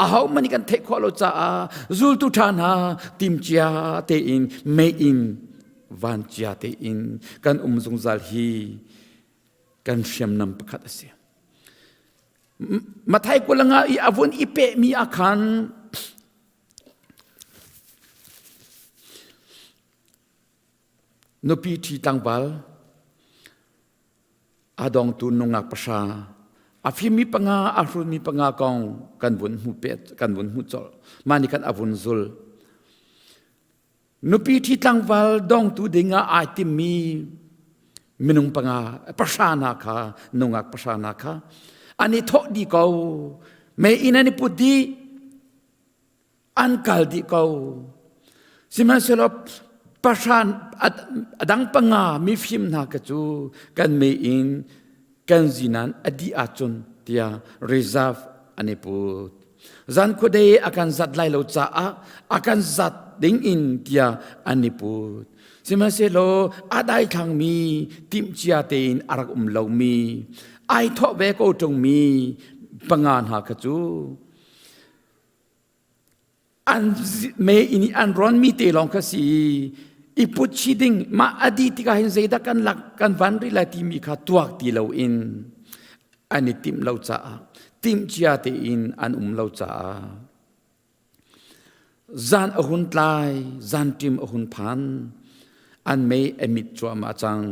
ahohmanh nih kan theih khawh lo caah zultu ṭha hna timcia tein mei in vancia tein kan um zungzal hi kan hriamnam pakhat a si. Mathai kulanga i a vun i pehmi ah khan nupi ṭhi tlangval a dongtu nungak pahra a fimmi panga a hrunmi panga kong kan vun hmu pet kan vun hmu colh mah nih khan a vun zul nupi ṭhi tlangval dongtu dingah ai timmi minung panga pahra hna kha nungak pahra hna kha an i thawh dih ko mei inn an i put dih an kal dih ko sihmanhsehlaw pahra a dang panga mifim hna kha cu kan mei in kan zinan a dih ahcun tiah reserve an i put zan khuadei a kan zat lai lo caah a kan zat ding in tiah an i put sihmanhsehlaw a daithlangmi timhcia tein a rak um lomi ai thawh ve ko ṭungmi panga hna kha cu An me in i an rawnmi te lawng kha si i put chih ding mah a dih tikah hin zeidah kan lak kan van rih lai timi kha tuak ti loin an i timh lo caah timhcia tein an um lo caah zan a hun tlai zan ṭim a hun phan an mei a mit cuahmah cang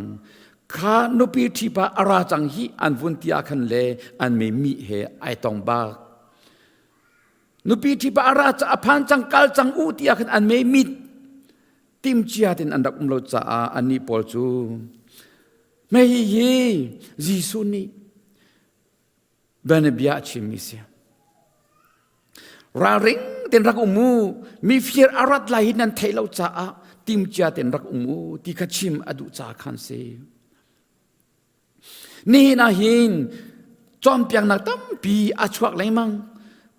kha nupi ṭhipa a ra cang hi an vun ti ah khan le an mei mih he ai tong bak Nupi ṭhipa a ra a phan cang kal cang u tiah khan an mei mit timcia tin an rak um lo caah annih pawl cu mei hi Jesuh nih bianabia a chimmi si. Ralring ten rak um u mifir a rat lai hi nan theih lo caah timcia ten rak um u ti kha chim a duh caah khan si. Nihin ah hin cawnpiaknak tampi a chuak lengmang.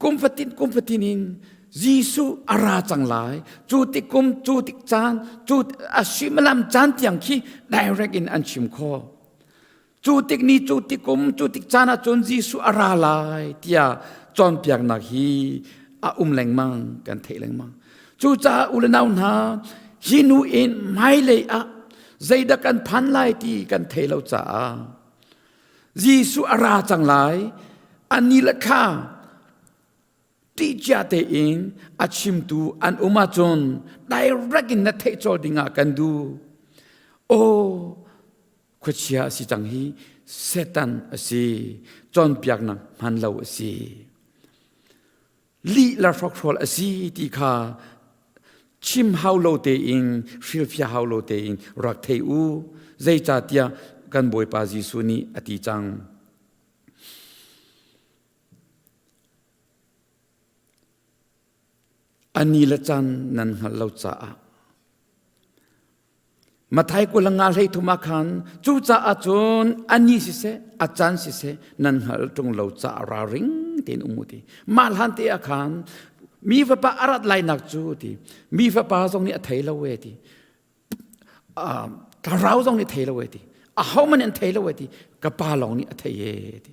Kum fatin kum fatin in Jesuh a ra cang lai. Cu tik kum, cu tik caan, cu a suimilam caan tiang khi direct in an chim khawh. Cu tik ni, cu tik kum, cu tik caan ahcun Jesuh a ra lai tiah cawnpiaknak hi a um lengmang, kan theih lengmang. Cucaah u le nau hna, hi nu in hmailei ah zeidah kan phan lai ti kan thei lo caah Jesuh a ra cang lai ani le thla ṭihcia tein a chimtu an um ahcun direct in na theih cawl dingah kan duh. Aw khuachia a si cang hi Satan a si cawnpiaknak hman lo a si. Lih le hrokhrawl a si ti kha chim hau lo tein hrilhfiah hau lo tein rak thei u zeicahtiah kan Bawipa Jesuh nih a ti cang. A ni le caan nan hngalh lo caah Mathai 25 ah khan cucaah cun a ni siseh a caan siseh nan hngalh ṭung lo caah ralring tein um u ti. Mah hlan te ah khan mi fapa a rat lainak cu ti mi fapa zong nih a thei lo e ti thlarau zong nih thei lo e ti ahohmanh an thei lo e ti ka pa lawng nih a thei e ti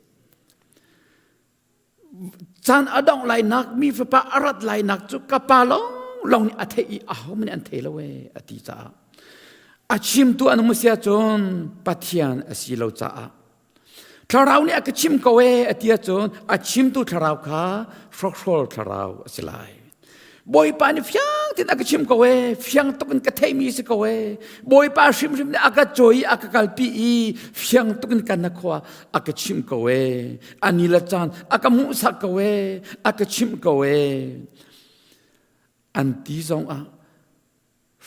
Caan a dongh lainak mi fapa a rat lainak cu ka pa lawng lawng nih a theih i ahohmanh nih an thei lo ee a ti caah a chimtu an um si ahcun Pathian a si lo caah thlarau nih a ka chim ko ee a ti ahcun a chimtu thlarau kha hrokhrawl thlarau a si lai. Bawipa nih fiang tein a ka chim ko ee, fiang tuk in ka theihmi si ko ee. Bawipa hrimhrim nih a ka cawi i a ka kalpi i fiang tuk in kan na khua a ka chimh ko ee. A ni le caan a ka hmuhsak ko ee, a ka chimh ko ee. An ti zong ah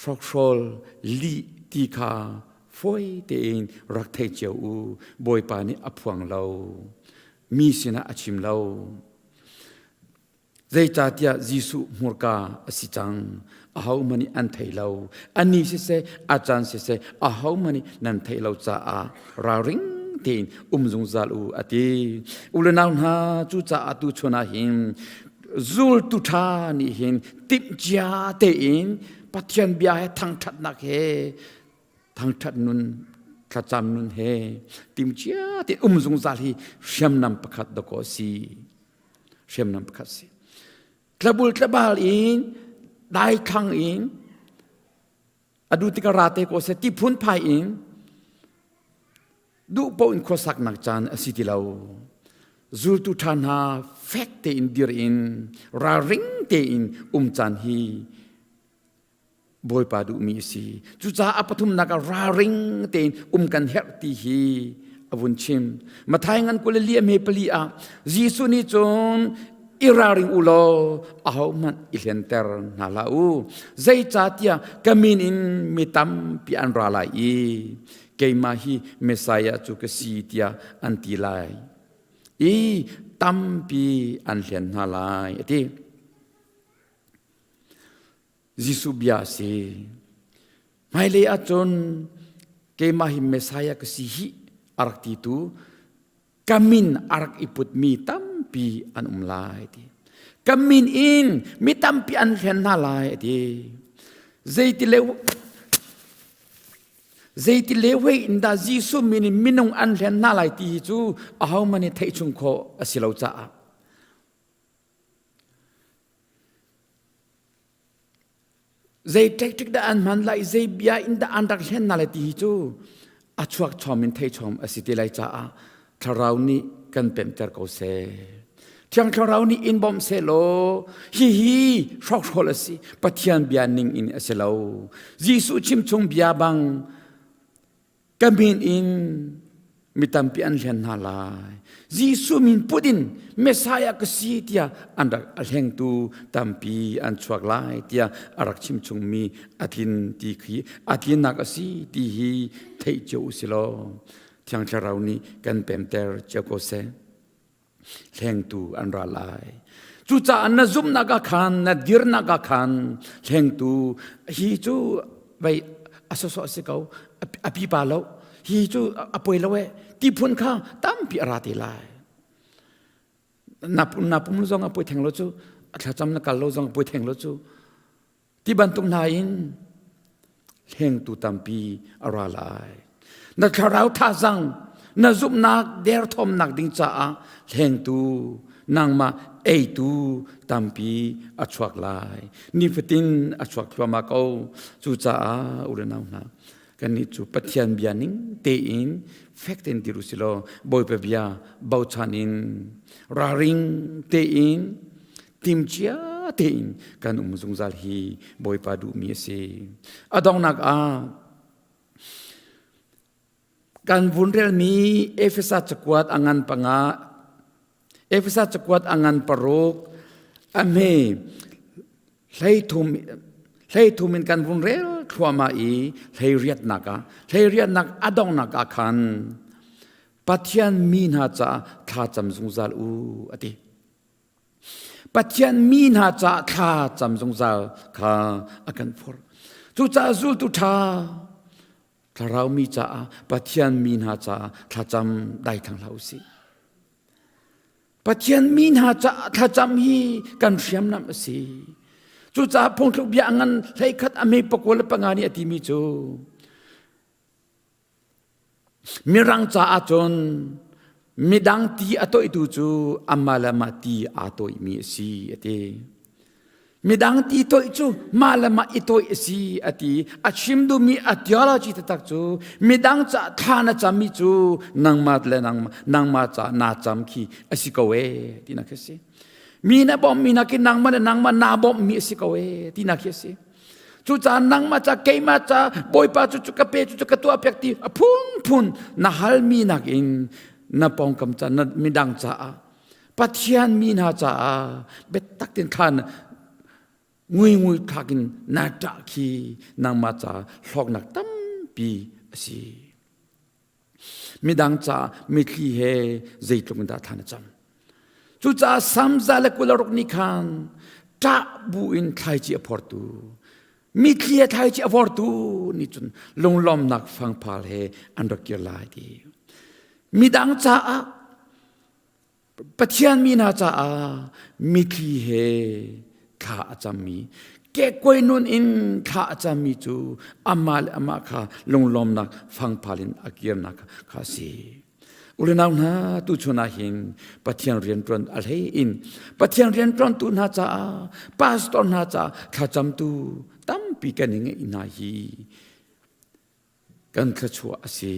hrokhrawl lih ti kha fawi tein rak thei cio u. Bawipa nih a phuang lo. Mi sinah a chim lo. Zeicahtiah Jesuh hmurka a si cang. Ahohmanh nih an thei lo. Ani siseh, a caan siseh, ahohmanh nih nan theih lo caah ralring tein um zungzal u a ti. U le nau hna, cucaah tuchun ah hin zultu ṭha nih hin timhcia tein Pathian bia he thangṭhatnak he thangṭhat nun. Thlacam nun he timcia te um zungzal hi hriamnam pakhat dakaw si. Hriamnam pakhat si. Tlabul tlabal in daithlang in adu tika ra te ko se ti phun phai in duh po in khuasak nak caan a si ti lo. Zultu ṭha hna fek tein dir in ralring tein um caan hi Bawipa duhmi a si. Cucaah a pathumnak ah ralring tein um kan herh ti hi a vun chim. Mathai ngan kul le li a hme pali ah Jesuh nih cun i ralring u law ahohmanh i hlenter hna hlah u. Zeicahtiah ka min in mi tampi an ra lai i keimah hi Messiah cu ka si tiah an ti lai i tampi an hlen hna lai a ti. Jesuh bia a si. Hmailei ahcun keimah hi Messiah ka si hi a rak ti tu ka min a rak i putmi tampi an um lai ti. Ka min in mi tampi an hlen hna lai a ti. Zeiti le zeiti le wei in dah Jesuh min in minung an hlen hna lai ti hi cu ahohmanh nih theih chung khawh a si lo caah Zei tactic dah an hman lai, zei bia in dah an rak hlen hna lai ti hi cu a chuak chom in thei chom a si te lai caah thlarau nih kan pemter ko seh. Thiang thlarau nih in bawmh seh law hihi hrawkhrol a si Pathian bia ning in a si lo. Jesuh chimchung bia bang Ka min in mi tampi an hlen hna lai. Jesuh min put in Messiah ka si tiah an rak a hlengtu tampi an chuak lai tiah a rak chim chungmi a tlin ti khi a tlinnak a si ti hi theih cio u si law Thiang Thlarau nih kan pemter cio ko seh. Hlengtu an ra lai. Cucaah na zumhnak ah khan, na dirnak ah khan hlengtu hi cu vei a sawsawh a si ko, a pipa lo, hi cu a poi lo e, ti phun kha tampi a ra te lai. Na, na pum zong a poi theng lo cu, a thlacam na kal lo zong a poi theng lo cu. Ti bantuk hna in hlengtu tampi a ra lai. Na thlarau thazang, na zumhnak derthawmnak ding caah hlengtu, nangmah eitu tampi a chuak lai. Nifatin a chuak thluahmah ko. Cucaah u le nau hna, kannih cu Pathian bia ning tein fek tein dir u si law Bawipa bia bochan in ralring tein timcia tein kan um zungzal hi Bawipa duhmi a si. A donghnak ah kan vun relmi Efesa cakuat a ngan panga Efesa cakuat a ngan paruk a hme hleithum hleithum in kan vun rel thluahmah i hleiriatnak ah hleiriatnak a donghnak ah khan Pathian mi hna caah thla cam zungzal u a ti. Pathian mi hna caah thla cam zungzal kha a kan forh. Cucaah zultu ṭha thlarau mi caah Pathian mi hna caah thlacam daithlang hlah u sih. Pathian mi hna caah thlacam hi kan hriamnam a si. Cucaah phungthluk bia a ngan 11 a me pakua le panga nih a timi cu Mirang caah cun midang ti a toihtu cu amah le mah ti aa toihmi a si a ti. Midang ti toih cu mah le mah i toih a si a ti. A chim duhmi a theology taktak cu midang ca thla na cammi cu nangmah le nangmah, nangmah ca naa cam khi a si ko ee tinak khi a si. Mi na bawmhmi nakin nangmah le nangmah naa bawmhmi a si ko ee tinak khi a si. Cucaah nangmah ca keimah ca Bawipa cu cu ka pe cu cu ka tuah piak ti a phunphun na halmi nakin na pawngkam ca na midang caah Pathian mi hna caah biatak tein thla nguingui thlak in na ṭah khi nangmah ca hlawknak tampi a si. Midang caah mitthli he zeitluk in dah thla na cam. Cucaah Samza le 26 nih khan ṭah bu in thlaici a phortu, mitthli he thlaici a vortu nih cun lunglawmnak fangphal he an rak kir lai ti. Midang caah Pathian mi hna caah mitthli he thla a cammi. Kekkuai nun in thla a cammi cu amah le amah kha lunglawmnak fangphal in a kirnak kha a si. Ulenau hna tuchun ah hin Pathian rianṭuan a hlei in Pathian rianṭuantu hna caah pastor hna caah thlacamtu tampi kan i ngeih hna hi kan thluachuah a si.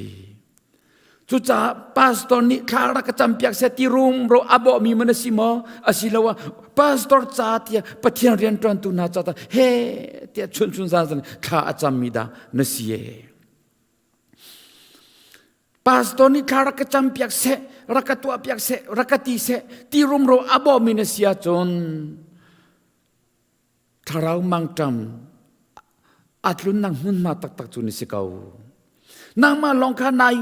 Cucaah pastor nih thla rak ka campiak seh ti rumro a bawhmi man a si maw? Asiloah pastor ca tiah Pathian rianṭuantu hna ca he tiah chunchun zan zan thla a cammi dah na si e. Pastor nih thla rak ka campiak seh, rak ka tuahpiak seh, rak ka ti seh ti rumro a bawhmi na si ahcun Thlarau mangṭam a tlunnak hmunhma taktak cu na si ko. Nangmah lawng kha nai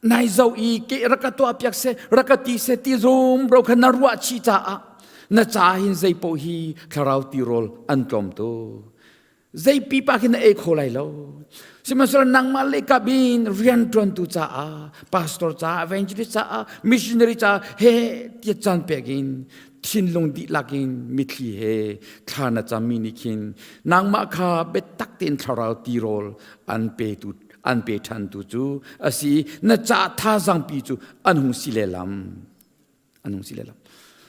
nai zoh i ke rak ka tuahpiak seh, rak ka ti seh ti rumro kha na ruah chih caah na ca hin zei paoh hi thlarau tirawl an tlawm tuk. Zei pipa khi na ei kho lai lo. Sihmanhsehlaw nangmah le kap in rianṭuantu caah, pastor caah, evangelist caah, missionary caah he tiah caan pek in thinlung dihlak in mitthli he thla na cammi nih khin nangmah kha biatak tein thlarau tirawl an petu an pe ṭhantu cu a si na ca thazaangpi cu an hung si lehlam an hung si lehlam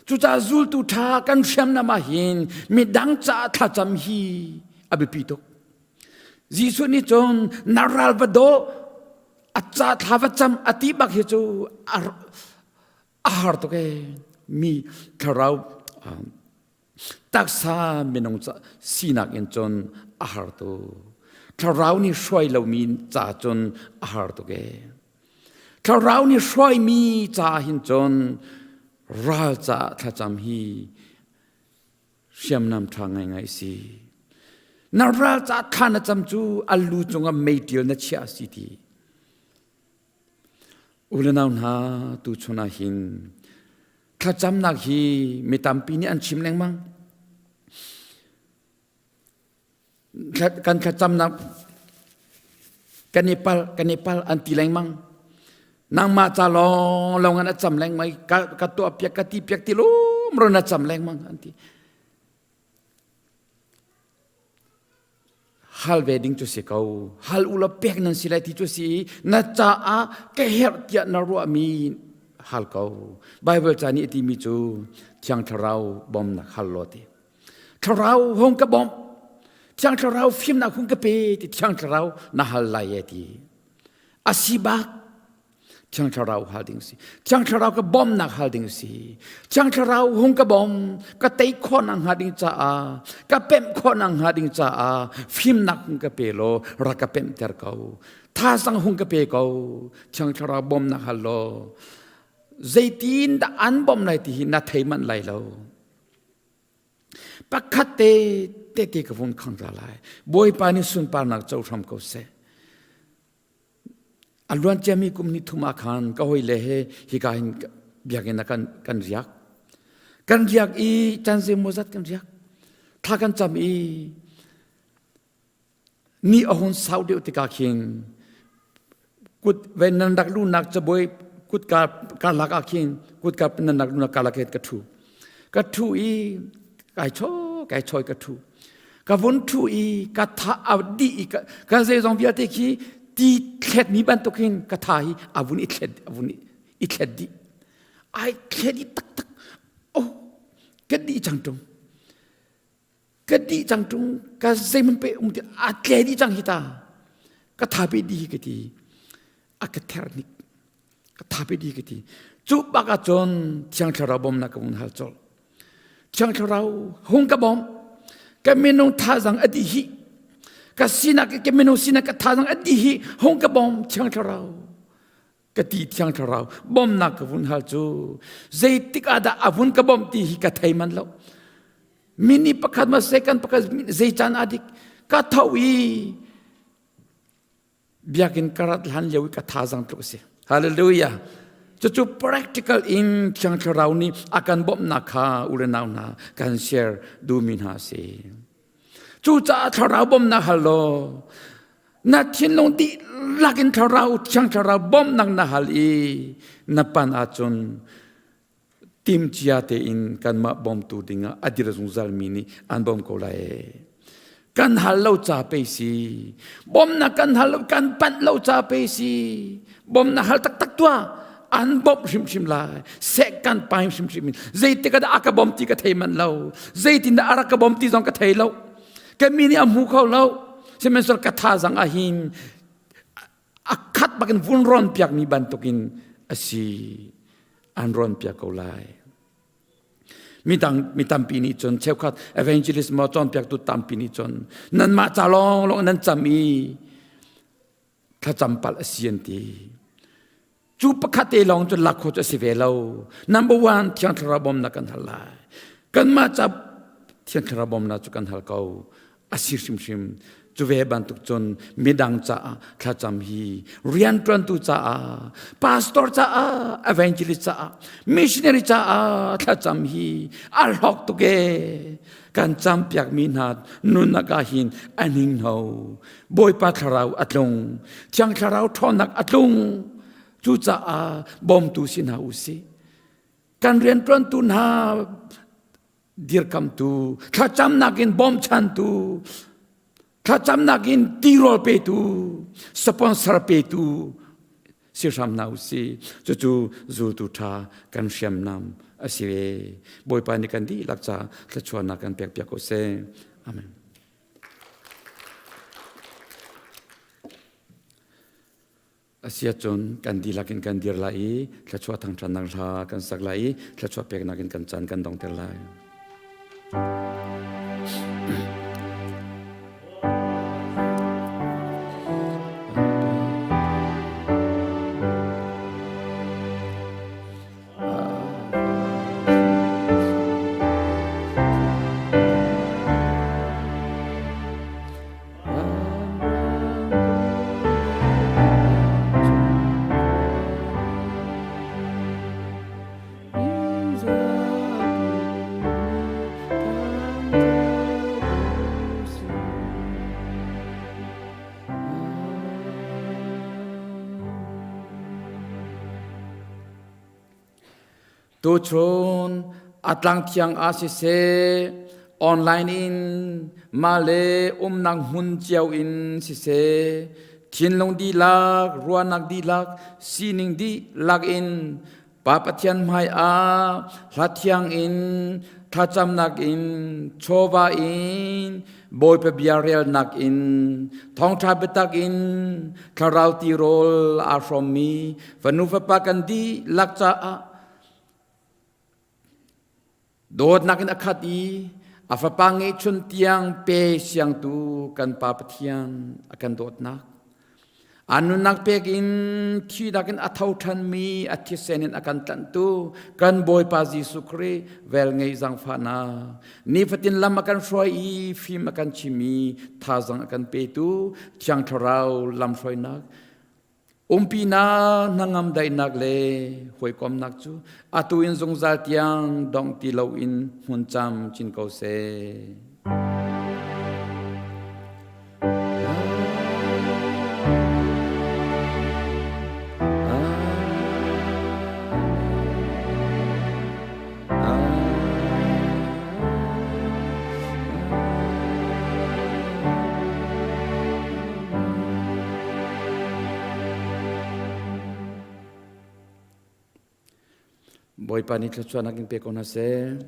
cucaah zultu ṭha kan hriamnam ah hin midang caah thlacam hi a biapi tuk Jesuh nih cun na ral va daw a ca thla va cam a ti bak hi cu a har tuk ee mi thlarau taksa minung sinak in cun a har tuk thlarau nih hruai lomi ca cun a har tuk ee thlarau nih hruaimi ca hin cun ral caah thlacam hi hriamnam ṭha ngaingai si na ral ca thla na cam cu a lu cungah meiṭil na chiah si ti U le nau hna tuchun ah hin thlacamnak hi mi tampi nih an chim lengmang. Kan thlacamnak kan i pal kan i pal an ti lengmang. Nangmah ca lawng lawng an a cam lengmang ka, ka tuah piak ka ti piak ti lum ron a cam lengmang an ti. Hal ve ding cu si ko. Hal u law pek nan si lai ti cu si na caah ka herh tiah na ruahmi hal ko. Bible ca nih a timi cu Thiang Thlarau bawmnak hal law ti. Thlarau hung ka bawmh. Thiang Thlarau fimnak hung ka pe ti Thiang Thlarau na hal lai e ti. A si bak. Thiang Thlarau hal ding si. Thiang Thlarau ka bawmnak hal ding si. Thiang Thlarau hung ka bawm, ka tei khawh nak hnga ding caah, ka pemh khawh nak hnga ding caah fimnak hung ka pe law rak ka pemhter ko. Thazang hung ka pe ko. Thiang Thlarau bawmnak hal law zeitin dah an bawmh lai ti hi na thei manh lai lo. Pakhat te te ka vun khang ta lai. Bawipa nih sunparnak co hram ko seh. A luan ciami kum ni thum ah khan ka hawile he hika hin biakinn ah kan, kan riak. Kan riak i caan zeimawzat kan riak. Thla kan cam i ni a hun sau deuh tikah khin kut ve nan rak luhnak cabuai kutka karlak ah khin kutka nan rak luhnak karlak hin ka ṭhu. Ka ṭhu i kai chaw kai chawi ka ṭhu. Ka vun ṭhu i ka tha a dih i ka zeizong vialte khi ti thletmi bantuk hin ka tha hi a vun i thlet a vun i thlet dih. Ai thlet dih taktak. Oh, ka dih cang ṭung. Ka dih cang ṭung. Ka zeihmanh pe um ti a tle dih cang hi ta. Ka tha pe dih hi ka ti. A ka ther hnik. Ka tha pe dih ka ti. Cu bak ah cun Thiang Thlarau bawmnak ka vun hal colh. Thiang Thlarau hung ka bawm. Ka minung thazang a dih hi. Ka sinak ka minung sinak ka thazang a dih hi hung ka bawm Thiang Thlarau. Ka ti Thiang Thlarau bawmnak ka vun hal cu zeitik ah dah a vun ka bawmh ti hi ka thei man lo. Mini pakhat ma second pakhat zei caan ah dik ka tho i Biakinn ka rat hlan lio i ka thazaang tluk a si. Hallelujah. Cucu practical in Thiang Thlarau nih a kan bawmhnak kha u le nau hna kan share duhmi hna a si. Cucaah Thlarau bawmhnak hal law na thinlung dihlak in Thlarau Thiang Thlarau bawmhnak na hal i na pan ahcun timcia tein kanmah bawmtu dingah a dir zungzalmi nih an bawm ko lai. Kan hal lo ca pe si. Bawmnak kan hal lo, kan panh lo ca pe si. Bawmnak hal taktak tuah. An bawmh hrimhrim lai. Seh kan pai hrimhrim in. Zeitik ah dah a ka bawm ti ka thei manh lo. Zeitin dah a rak ka bawm ti zong ka thei lo. Ka mi nih a hmu kho lo. Sihmanhsehlaw ka thazang ahhin a khat bakin vun rawn piakmi bantukin a si. An rawn piak ko lai. Midang mi tampi nih cun cheukhat evangelist maw cawnpiaktu tampi nih cun nanmah ca lawnglawng nan cam i thlacam palh a si an ti. Cu pakhat te lawng cu lak khawh cu a si ve lo. Number one, Thiang Thlarau bawmnak kan hal lai. Kanmah ca Thiang Thlarau bawmnak cu kan hal ko. A si hrimhrim. Cu ve bantuk cun midang caah thlacam hi rianṭuantu caah, pastor caah, evangelist caah, missionary caah thlacam hi a hlawk tuk ee. Kan campiakmi hna nunnak ah hin a hninghno. Bawipa thlarau a tlung. Thiang thlarau ṭhawnnak a tlung. Cucaah bawmtu si hna u sih. Kan rianṭuantu hna dirkamtu, thlacamnak in bawmchantu, thlacamnak in tirawl petu, sponsor petu si hram hna u si. Cucu zultu ṭha kan hriamnam a si ve. Bawipa nih kan dihlak ca thluachuahnak kan pekpiak ko seh. Amen. Asiahcun kan dihlak in kan dir lai i thluachuah thangṭhatnak hla kan sak lai i thluachuah peknak in kan caan kan dongter lai. Tuchun a tlangthiang ah siseh, online in mah le umnak hmun cio in siseh, thinlung dihlak, ruahnak dihlak, sining dihlak in Pa Pathian hmai ah hla thiang in thlacamnak in chawva in Bawipa bia relnak in thawngṭha biatak in thlarau tirawl aa hrawmmi fanu fapa kan dihlak caah dawtnak in a khat i a fapa ngeihchun tiang pe siangtu kan Pa Pathian a kan dawtnak A nunnak pek in thihnak in a tho ṭhanmi a thisen in a kan tlanhtu kan Bawipa Jesuh Khrih velngeih zaangfahnak nifatin lam a kan hruai i fim a kan chim i thazaang a kan petu Thiang Thlarau lamhruainak umpinak hnangam daihnak le hawikomnak cu atu in zungzal tiang dong ti loin hmun cam chin ko seh. Bawipa nih thluachuahnak in pe ko hna seh.